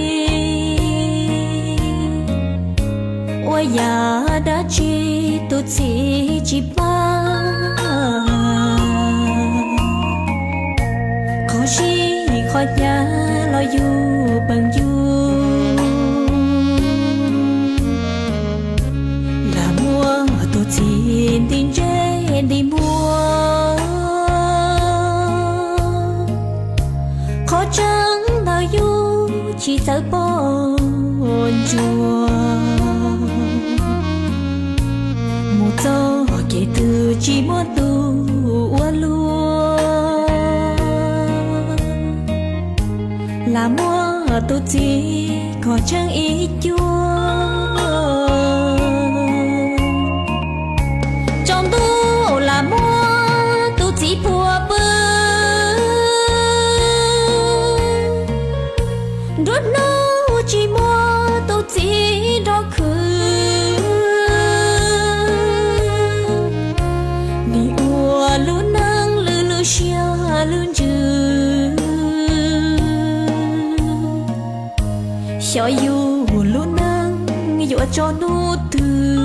Ua yam dab tsi tus txiv tsis paub, qhov zij qhov hnyav los yus peem yug. Lam muab tus txiv nti ntsej nti muag, qhov tseeb ntawm yus tsis txawj pom ntsuag, mus txoj kev twg tsis muaj tus ua luaj. Lam muab tus txiv kom tsheej ib cuag, tsaus ntuj Xyov yus lub neej yuav tsaus ntuj twg,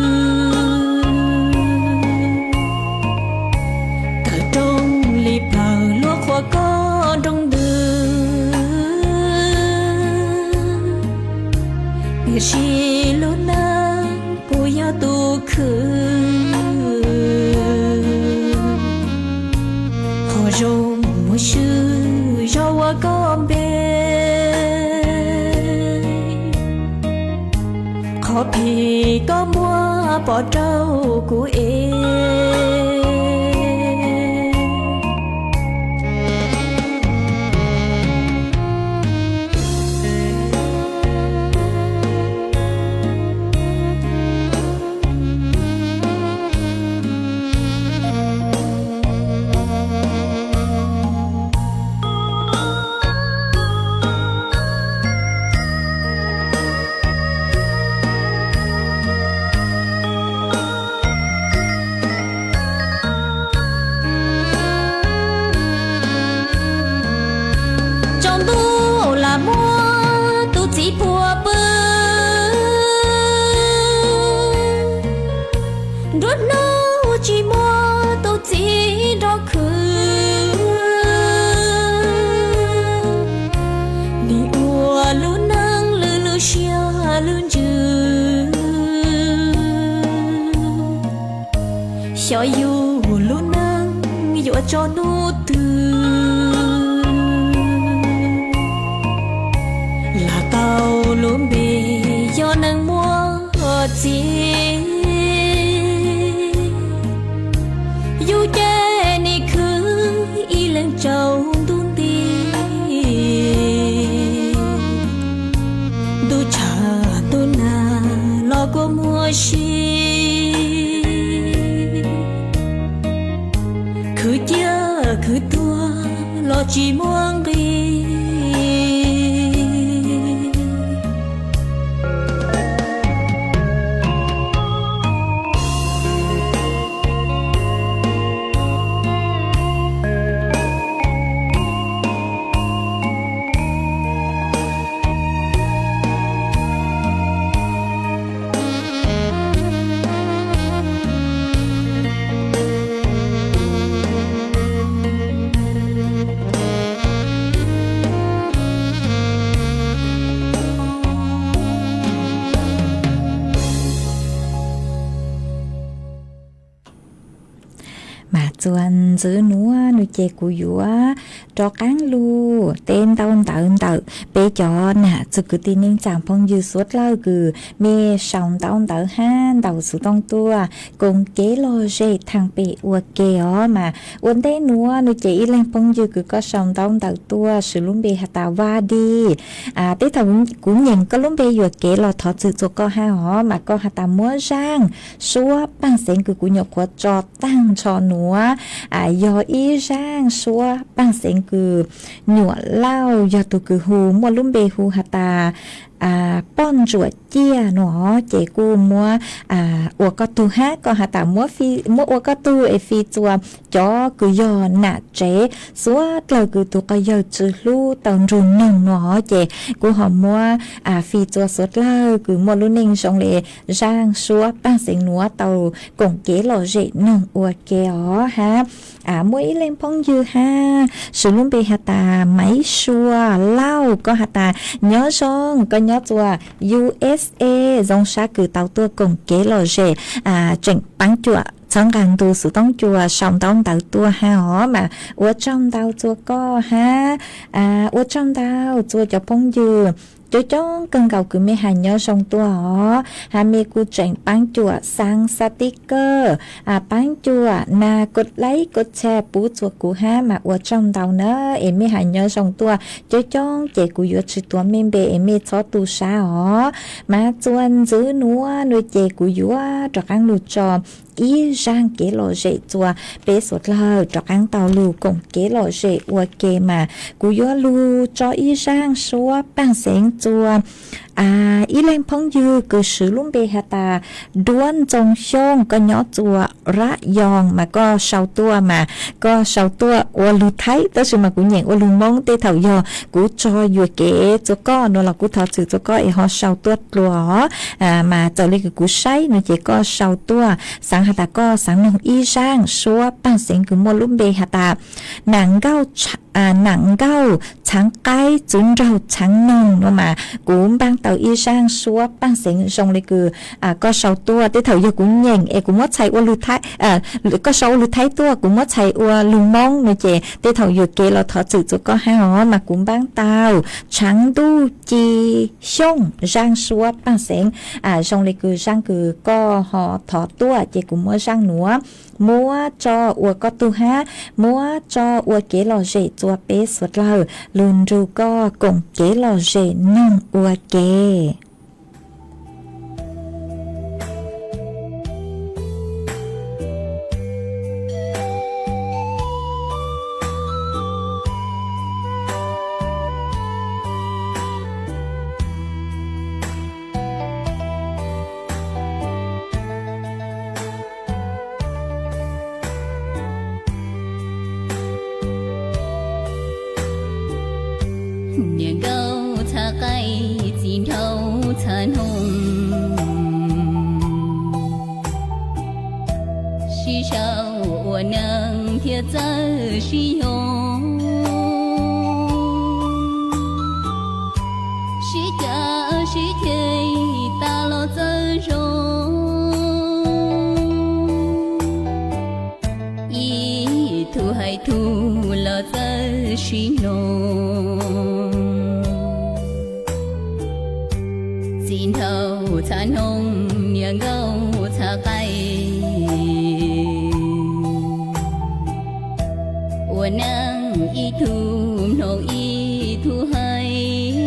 tawm rooj li plawg luag qhuas koj nroo ntws, tiam sis lub neej puas yog tus khwv? Qhov zoo muaj swv zog ua koj npe, qhov phem koj muab pov rau kuv es. Tsaus ntuj lam muab tus txiv phua pw, nruab hnub tsis muaj tus txiv nrog khwv. Nim ua lub neej lwj lwj siab lwj ntsws, xyov yus lub neej yuav tsaus ntuj twg. Lam tau lub npe yog neeg muaj txiv, yus ces nim khwv ib leeg tsaus ntuj nti. Ntuj tshav ntuj nag los kua muag si, khwv ciaj khwv tuag los tsis muaj nqis. Mas txuas ntxiv nuav nua ces kuv yuav rov qaab lug teb ntaub ntawv ntawm peb cov nam txwg kwv tij neej tsa phooj ywg suav dlawg kws mej sau ntaub ntawv hab ntaus xuv tooj tuaj koom kev lom zem thaam pem ua ke os. Mas ua ntej nuav nua ces ib leeg phooj ywg kws koj sau ntaub ntawv tuaj swv lub npe has tas Vaj Dij, tej thaum kuv nyeem koj lub npe yuam kev los thov txim txug koj hab os. Mas koj has tas muab zaaj suab paaj xeev kws kuv nyuam qhuav tso taag nrho nuav, yog ib zaaj suab paaj xeev kws Nyuam Lauj yog tug kws hu muaj lub npe hu has tas Poj Ntsuam Ciaj nuav, ces kuj muab ua koj tug hab koj has tas muab ua koj tug es fi txuas cov kws yog nam tsev suav dlawg kws tug quas yawg tsi hlub tau nrug noog nuav, ces kuj ho muab fi txuas suav dlawg kws muaj lub neej zoo le zaaj suab paaj xeev nuav tau koom kev lom zem noog ua ke os hab. Muaj ib leeg phooj ywg hab swv lub npe has tas Maiv Sua Lauj, koj has tas nyob zoo, koj nyob txuas U S A, zoo sab kws tau tuaj koom kev lom zem, tseem paab cuam txhawb nqaa ntu xuv tooj cua sau ntaub ntawv tuaj hab os. Mas ua tsaug ntau txuas koj hab ua tsaug ntau txuas cov phooj ywg coob coob kawg nkaus kws mej has nyob zoo tuaj os. Hab mej kuj tseem paab cuam xaa xaa tib kawg, paab cuam nas kod laib kod tshare pub txuas kuv hab. Mas ua tsaug ntau na, es mej has nyob zoo tuaj coob coob ces kuv yuav tsi tuav mej npe es mej txhob tu sab os. Mas txuas ntxiv nuav nua ces kuv yuav rov qaab lug tso ib zaaj kev lom zem txuas peb suav dlawg rov qaab tau lug koom kev lom zem ua ke. Mas kuv yuav lug tso ib zaaj suab paaj xeev txuas Ib leeg phooj ywg kws swv lub npe has tas Duab Ntxoo Xyooj, koj nyob txua Rab Yoos mas koj sau tuaj mas koj sau tuaj ua lug Thaib tab sis mas kuv nyeem ua lug Moob. Tej thaum yog kuv tso yuam kev txua koj no los kuv thov txim txua koj es ho sau tuaj dlua. Mas txawm li kws kuv saib no ces koj sau tuaj, xaav has tas koj xaav noog ib zaaj suab paaj xeev kws muaj lub npe has tas Nam Nkauj, Nam Nkauj Txhaav Qaib txwv nraug txhaav noog no mas kuv npaaj tau ib zaaj suab paaj xeev zoo li kws koj sau tuaj. Tej thaum yog kuv nyeem es kuv muab txhais ua lug Thaib, koj sau ua lug Thaib tuaj kuv muab txhais ua lug Moob no ces tej thaum yuam kev los thov txim txua koj hab os. Mas kuv npaaj tau Txhaav Ntuj Ci Xyooj zaaj suab paaj xeev zoo li kws zaaj kws koj ho thov tuaj ces kuv muab zaaj nuav muab tso ua koj tug hab muab tso ua kev lom zem txua peb suav dlawg lug nrug koj koom kev lom zem noog ua ke. Niam nkauj txhav qaib txiv nraug txhav noog, sib sau ua neej thiaj txawj sib nyob, sib cav sib ceg tas los txawj zoo, ib tug hais tug los txawj sib mloog. Txiv nraug txhav noog, niam nkauj txhav qaib, ua neej ib tug mloog ib tug hais,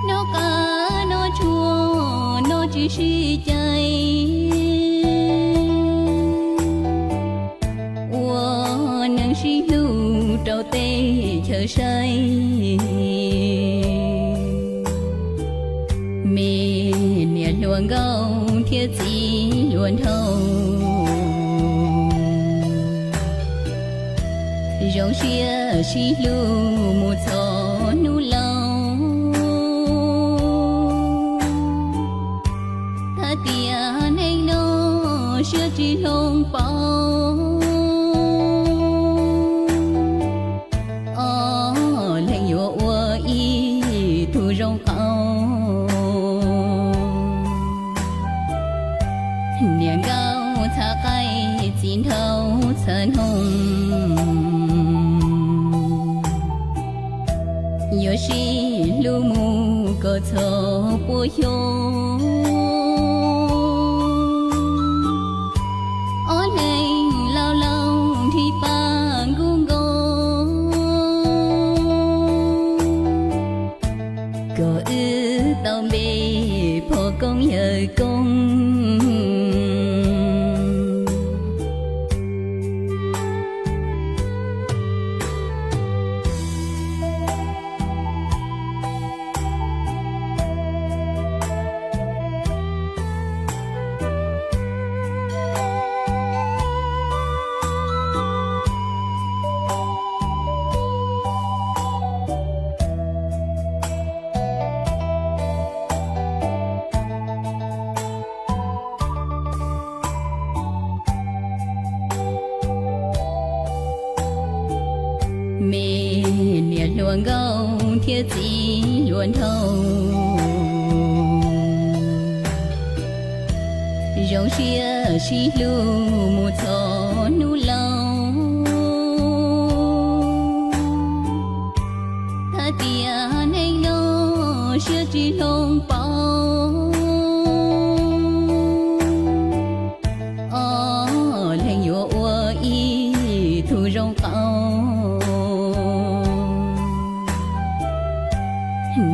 noj qab noj tsuag noj tsis sib cais, ua neej sib hlub rau teb chaws saib. Me niam hluas nkauj thiab txiv hluas nraug, zoo siab sib hlub mus txog hnub laus. Thaj tiam neej no siab tsis hloov pauv, ob leeg yuav ua ib tug zoo qauv. Niam nkauj txhav qaib txiv nraug txhav noog, yuav sib hlub mus kom txog puas xyoo. Ob leeg laus laus nrhiav paj nkuj nkoos, kom wb tau npe phoj koob yawg koob. Me niam hluas nkauj thiab txiv hluas nraug, zoo siab sib hlub mus txog hnub laus. Thaj tiam neej no siab tsis hloov pauv, ob leeg yuav ua ib tug zoo qauv.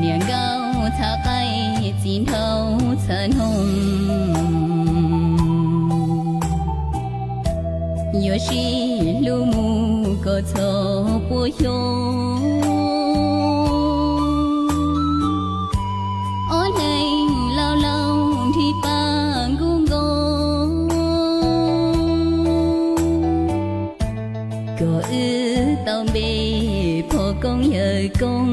Niam nkauj txhav qaib txiv nraug txhav noog, yuav sib hlub mus kom txog puas xyoo. Tau npe phoj koob yawg koob.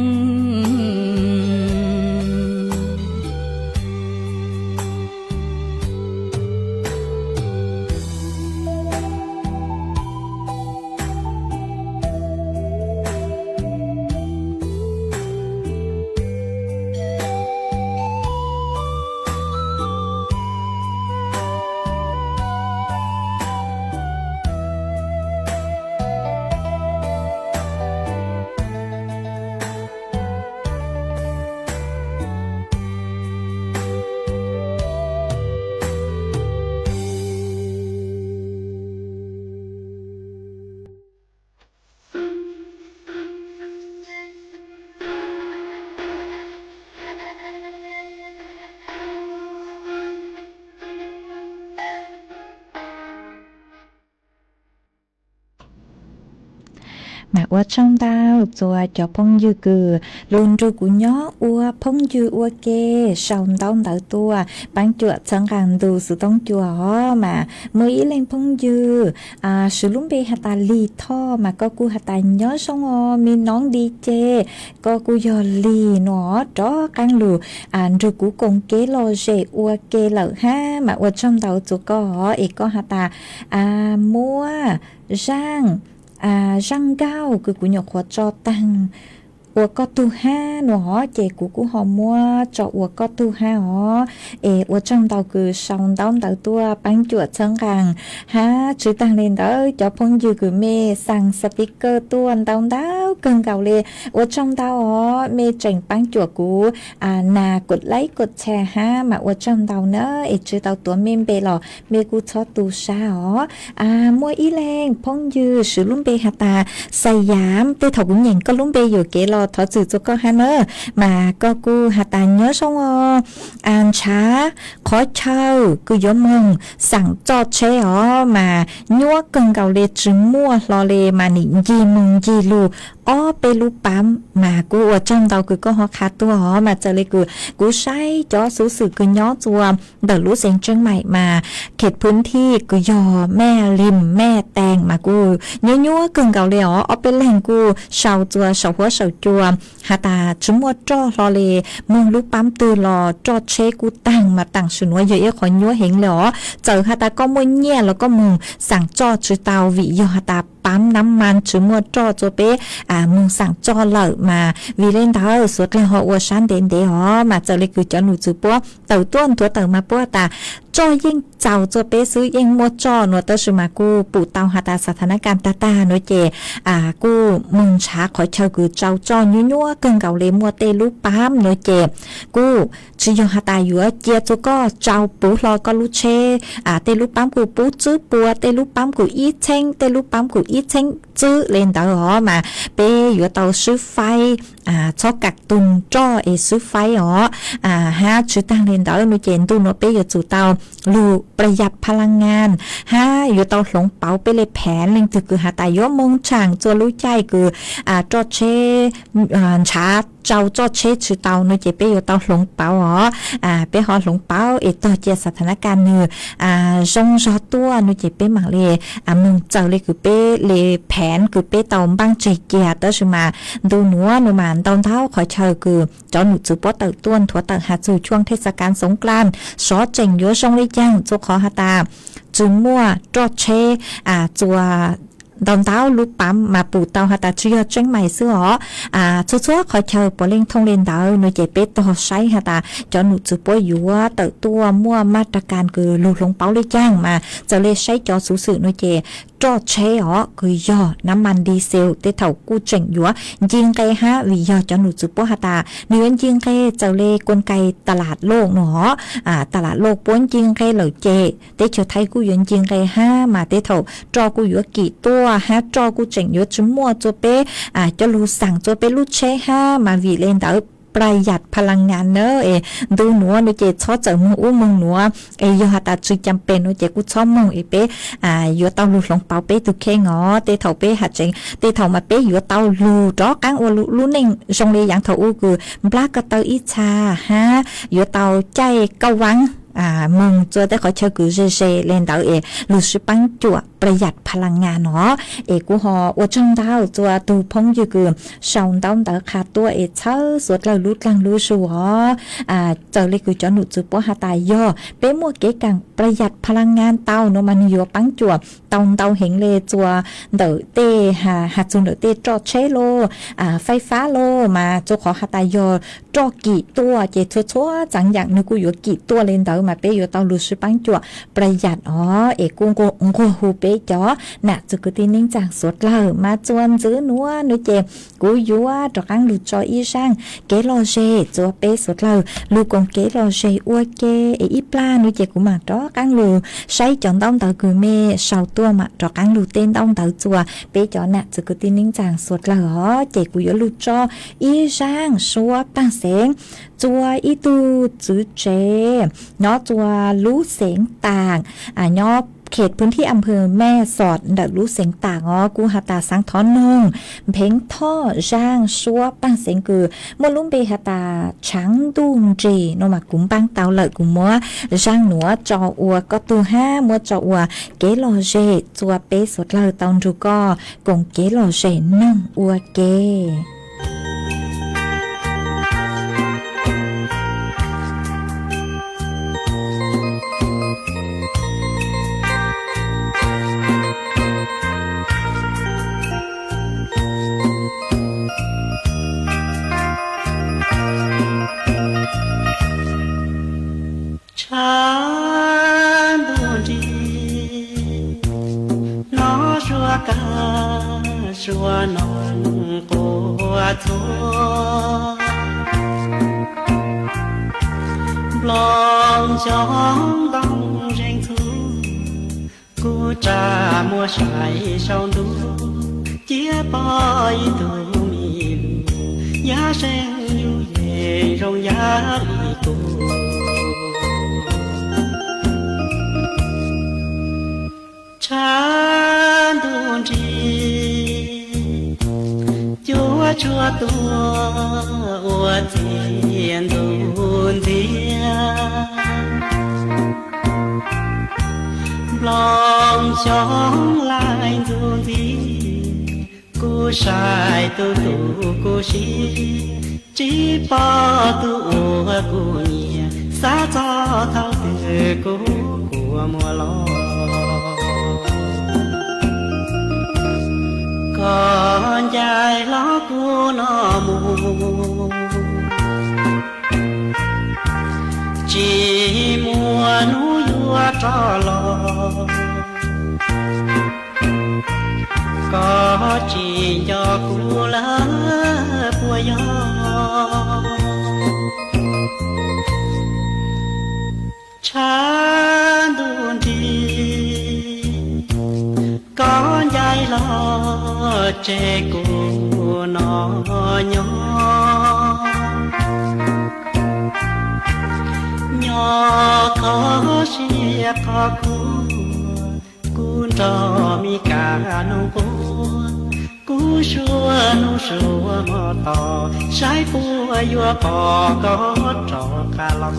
Mas ua tsaug ntau txhua cov phooj ywg kws lug nrug kuv nyob ua phooj ywg ua ke sau ntaub ntawv tuaj paab cuam txhawb nqaa ntu xov tooj cua os. Mas muaj ib leeg phooj ywg swv lub npe has tas Lis Thoj, mas koj kuj has tas nyob zoo os me noob Lis ces, koj kuj yog Lis nuav rov qaab lug nrug kuv koom kev lom zem ua ke lawm hab, mas ua tsaug ntau txhua koj os. Es koj has tas muab zaaj, zaaj nkaug kws kuv nyuam qhuav tso taag ua koj tug hab nuav os, ces kuv kuj ho muab tso ua koj tug hab os. Es ua tsaug ntau kws sau ntaub ntawv tuaj paab cuam txhawb nqaa hab, tswv taag le ntawd cov phooj ywg kws mej xaa sticker tuaj ntau ntau kawg nkaus le, ua tsaug ntau os. Mej tseem paab cuam kuv nas kod like kod share hab, mas ua tsaug ntau na. Es tsi tau tuav mej npe los mej kuj txhob tu sab os. Muaj ib leeg phooj ywg swv lub npe has tas Xais Yam, tej thaum kuv nyeem koj lub npe yuam kev los thov txim txhua koj hab na. Mas koj kuj has tas nyob zoo os, ntshav qhov chaw kws yuav moog xaam txoj tsheb os mas nyuab kawg nkaus le, tsi muaj hlo le, mas nim ncig moog ncig lug ob peb lub paab. Mas kuj ua tsaug ntau kws koj ho qha tuaj os. Mas txawm le kws kuv saib cov xuv xwm kws nyob txua ntawm lub xeev Tsheeb Maim mas khem phwv thij kws yog Mej Lim Mej Tees mas kuj nyuab nyuab kawg nkaus le os. Ob peb leeg kuj sau txua saum huab saum cua has tas tsi muaj roj hlo le, moog lub paab twg los roj tsheb kuj taag, mas taam sim nuav yog ib qhov nyuab heev le os. Txawm has tas koj muaj nyiaj los koj moog xaam txoj tsi tau, vim yog has tas paab nab mas tsi muaj roj txua peb moog xaam txoj lawm. Mas vim le ntawd xuav dlawg ho ua sab ntev ntev os. Mas txawm le kws cov num txwv puab tawm tuaj nthuav tawm mas puab has tas roj yeej txaus txua peb xwb, yeej muaj roj nuav, tab sis mas kuj pum tau has tas xas tha nab kas tag tag nuav ces kuj moog ntshav qhov chaw kws tsau roj nyuab nyuab kawg nkaus le, muaj tej lub paab nuav ces kuj tsi yog has tas yuav cia txua koj tsau puv hlo koj lub tsheb, tej lub paab kuj pub tswb pua, tej lub paab kuj ib txheeb, tej lub paab kuj ib txheeb tswb le ntawd os. Mas peb yuav tau swb faib, txhob kam tug roj es swb faib os. Hab tswv taag le ntawd nuav ces ntu nuav peb yuav tsum tau lug pla yas pha la ngas, hab yuav tau hloov pauv peb le pheev. Leej twg kws has tas yuav moog tshaam txua lub caij kws roj tsheb, ntshav tsau roj tsheb tsi tau nuav ces peb yuav tau hloov pauv os. Peb ho hloov pauv es tog cia xas tha nab kas nwg zoo zog tuaj nuav ces peb maam le moog txawm le kws peb le pheev kws peb tau npaaj tseg cia. Tab sis mas ntu nuav nuav mas ntau ntau qhov chaw kws cov num txwv puab tawm tuaj nthuav tawm has txug chuaj thej xas kas xoov dlan sov tseem yuav zoo le caag, txua qhov has tas tsi muaj roj tsheb txua ntau ntau lub paab mas pum tau has tas tsi yog Tsheeb Maim xwb os. Txhua txhua qhov chaw puav leej thooj le ntawd nuav ces peb tog saib has tas cov num txwv puab yuav tawm tuaj muaj mab ra kas kws lug hloov pauv le caag. Mas txawm le saib cov xuv xwm nuav ces roj tsheb os kws yog nab mas di xel tej thaum kuj tseem yuav nci nqe hab, vim yog cov num txwv puab has tas nwg yuav nci nqe txawm le kul kais tas lam loj nuav, tas lam loj puab nci nqe lawm ces teb chaws Thaib kuj yuav nci nqe hab, mas tej thaum roj kuj yuav kim tuaj hab roj kuj tseem yuav tsi muaj txua peb coj lug xaam txua peb lub tsheb hab. Mas vim le ntawd pla yas pha la ngas na es ntu nuav nuav ces txhob txawm moog ub moog nuav es yog has tas tsi cam pem nuav ces kuj txhob moog es peb yuav tau lug hloov pauv peb tug kheej os. Tej thaum peb has tseev tej thaum mas peb yuav tau lug rov qaab ua lub neej zoo le yaav thaum u kws nplab ko taw ib txha hab yuav tau caij kauj vaab moog txua tej qhov chaw kws ze ze le ntawd es lug sib paab cuam pla yas pha laa ngas no. Es kuv ho ua tsaug ntau txua tug phooj ywg kws sau ntaub ntawv qha tuaj es txhawb suav dlawg lub dlaag lub zug os. Txawm le kws cov num txwv puab has tas yog peb muaj kev kaam pla yas pha laa ngas tau no mas nwg yuav paab cuam tau ntau heev le txua ntawm tej, has txug ntawm tej roj tsheb lauj, faib fab lauj mas txua qhov has tas yog roj kim tuaj ces txhua txhua txaav yaam nwg kuj yuav kim tuaj le ntawd mas peb yuav tau lug sib paab cuam pla yas os. Es kuj nquag hu peb cov nam txwv kwv tij neej tsaa suav dlawg mas txua ntxiv nuav nwg ces kuv yuav rov qaab lug tso ib zaaj kev lom zem txua peb suav dlawg lug koom kev lom zem ua ke. Es ib plag nwg ces kuv maam rov qaab lug saib cov ntaub ntawv kws mej sau tuaj maam rov qaab lug teb ntaub ntawv txua peb cov nam txwv kwv tij neej tsaa suav dlawg os. Ces kuv yuav lug tso ib zaaj suab paaj xeev txua ib tug txwv tsev nyob txua lub xeev Taam, nyob kheem pwm thib am phawm Mej Xos ntawm lub xeev Taam os, kuj has tas xaav thov noog Npheev Thoj zaaj suab paaj xeev kws muaj lub npe has tas Tshaav Ntuj Nrig no mas kuv npaaj tau lawm, kuv muab zaaj nuav tso ua koj tug hab muab tso ua kev lom zem txua peb suav dlawg tau nrug koj koom kev lom zem noog ua ke. Tshav ntuj nrig, nov suab kag suab noog quas txhua. Nplooj xyoob ntoo zeeg txhua, kuv tsa muaj sai sau ntuj, cia pom ib tug mi lug, yog seeb yug yeej zoo yam li kuv. Tshav ntuj nrig, cuab tshuam tuaj ua txiv ntuj ntxiag. Nplooj xyoob laij ntxuv ntxiv, kuv sai tus tub kuv si, tsis pom tus uas kuv nyiam, xav txog thaum twg kuv kua muag los. Koj ncaim hlo kuv no mus, tsis muaj hnub yuav rov los. Koj tsis nco kuv lawm puas yog? Tshav ntuj nrig, koj ncaim hlo tseg kuv no nyob. Nyob kho siab qhov kuv, kuv nrog mi kab noog quas, kuv suav hnub suav hmo tos, saib puas yuav pom koj rov qab los.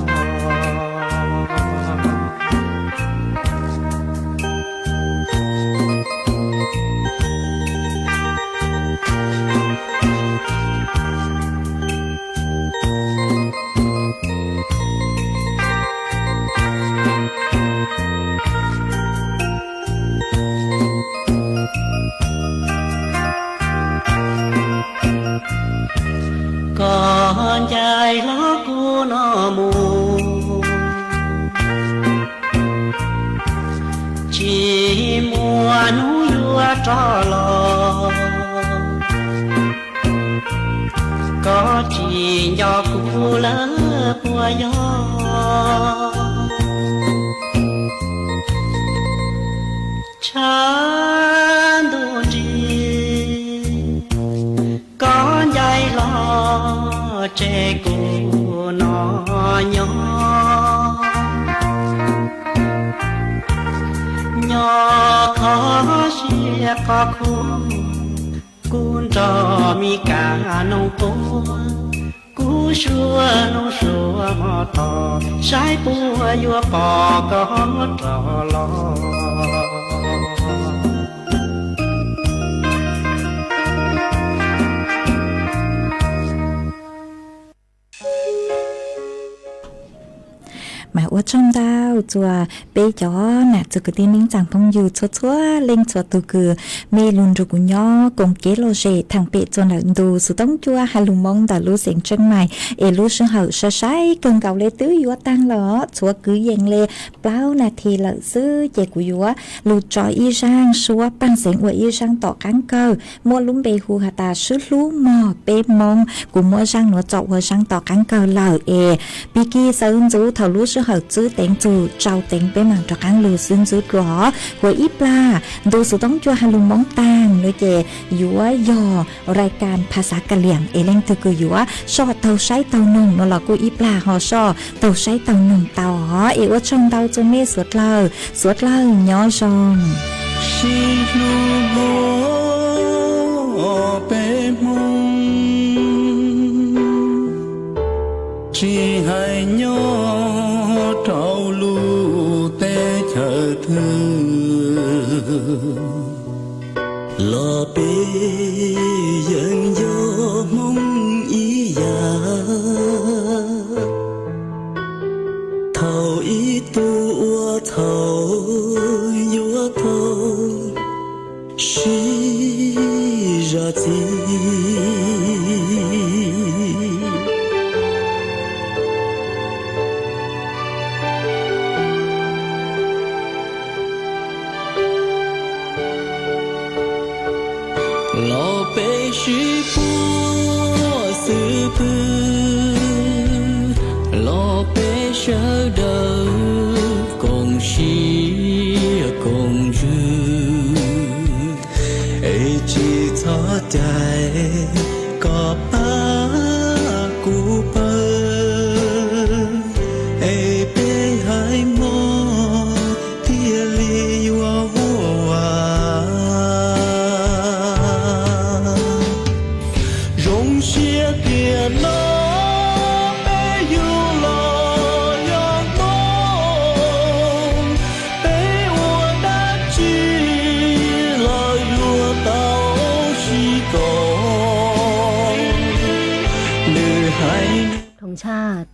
Koj ncaim hlo kuv no mus, tsis muaj hnub yuav rov los. Koj tsis nco kuv lawm puas yog? Tshav ntuj nrig, koj ncaim hlo tseg kuv no nyob. Nyob kho siab qhov kuv, kuv nrog mi kab noog quas, kuv Suav nus suav hmo to, saib puas yuav pom koj muab rov los. Mas ua tsaug ntau txhua peb cov nam txiv kwv tij neej tsaa phooj ywg txhua txhua leej txhua tug kws mej lug nrug kuv nyob koom kev lom zem thaam pem txuas ntawm ntu xuv toob cua has lug Moob ntawm lub xeev Tsheej Maim, es lub sij hawm sai sai kawg nkaus le twb yuav taag lawm, txhua kwv yees le plaub nas this lawm xwb, ces kuv yuav lug tso ib zaaj suab paaj xeev ua ib zaaj tom qaab kawg muaj lub npe hu has tas Swb Hlub Mog Peb Moob. Kuv muab zaaj nuav tso ua zaaj tom qaab kawg lawm es pig kig xawv ntxuv thaum lub sij hawm txwb teev txug tsau teev peb maam rov qaab lug xwb ntxwb dlua. Huv ib plag ntu xuv toob cua has lug Moob taag lawm ces yuav yog rai kas phas xav Kas Liam es leej twg kws yuav soj taug saib taug noog nuav los kuj ib plag ho soj taug saib taug noog tau os. Es ua tsaug ntau txhua mej suav dlawg, suav dlawg nyob zoo. Sib hlub hmov peb Hmoob, tsis hais nyob rau lub teb chaws twg los peb yeej yog Hmoob ib yam. Thaum ib tug ua txhaum yuav tau sib zam txim. Los peb sib puag xwb pwg, los peb sawv daws koom siab koom ntsws, es tsis txhob cais kom pab kuv pawg, es peb haiv Hmoob thiaj li yuav huaj vas. Zoo siab tias no peb yug los yog Hmoob, peb ua dab tsi los yuav tau sib koom. Nws hais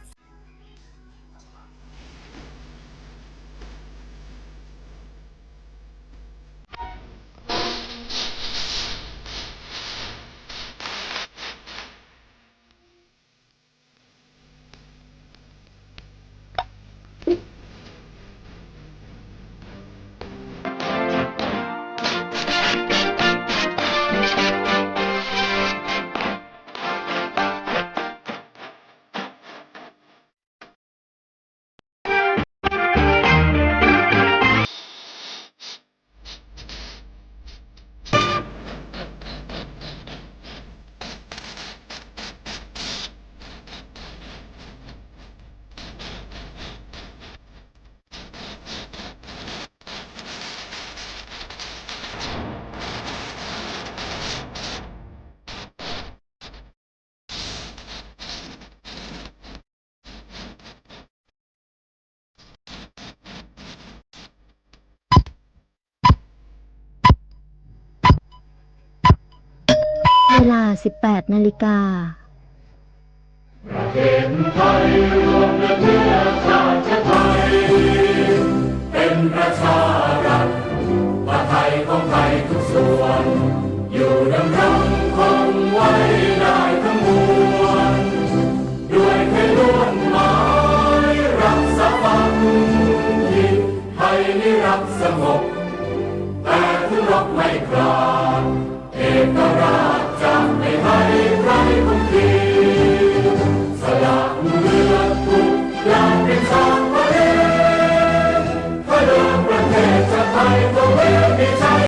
เวลา สิบแปด นาฬิกา ประเทศไทยรวมเลือดเนื้อชาติไทย เป็นประชา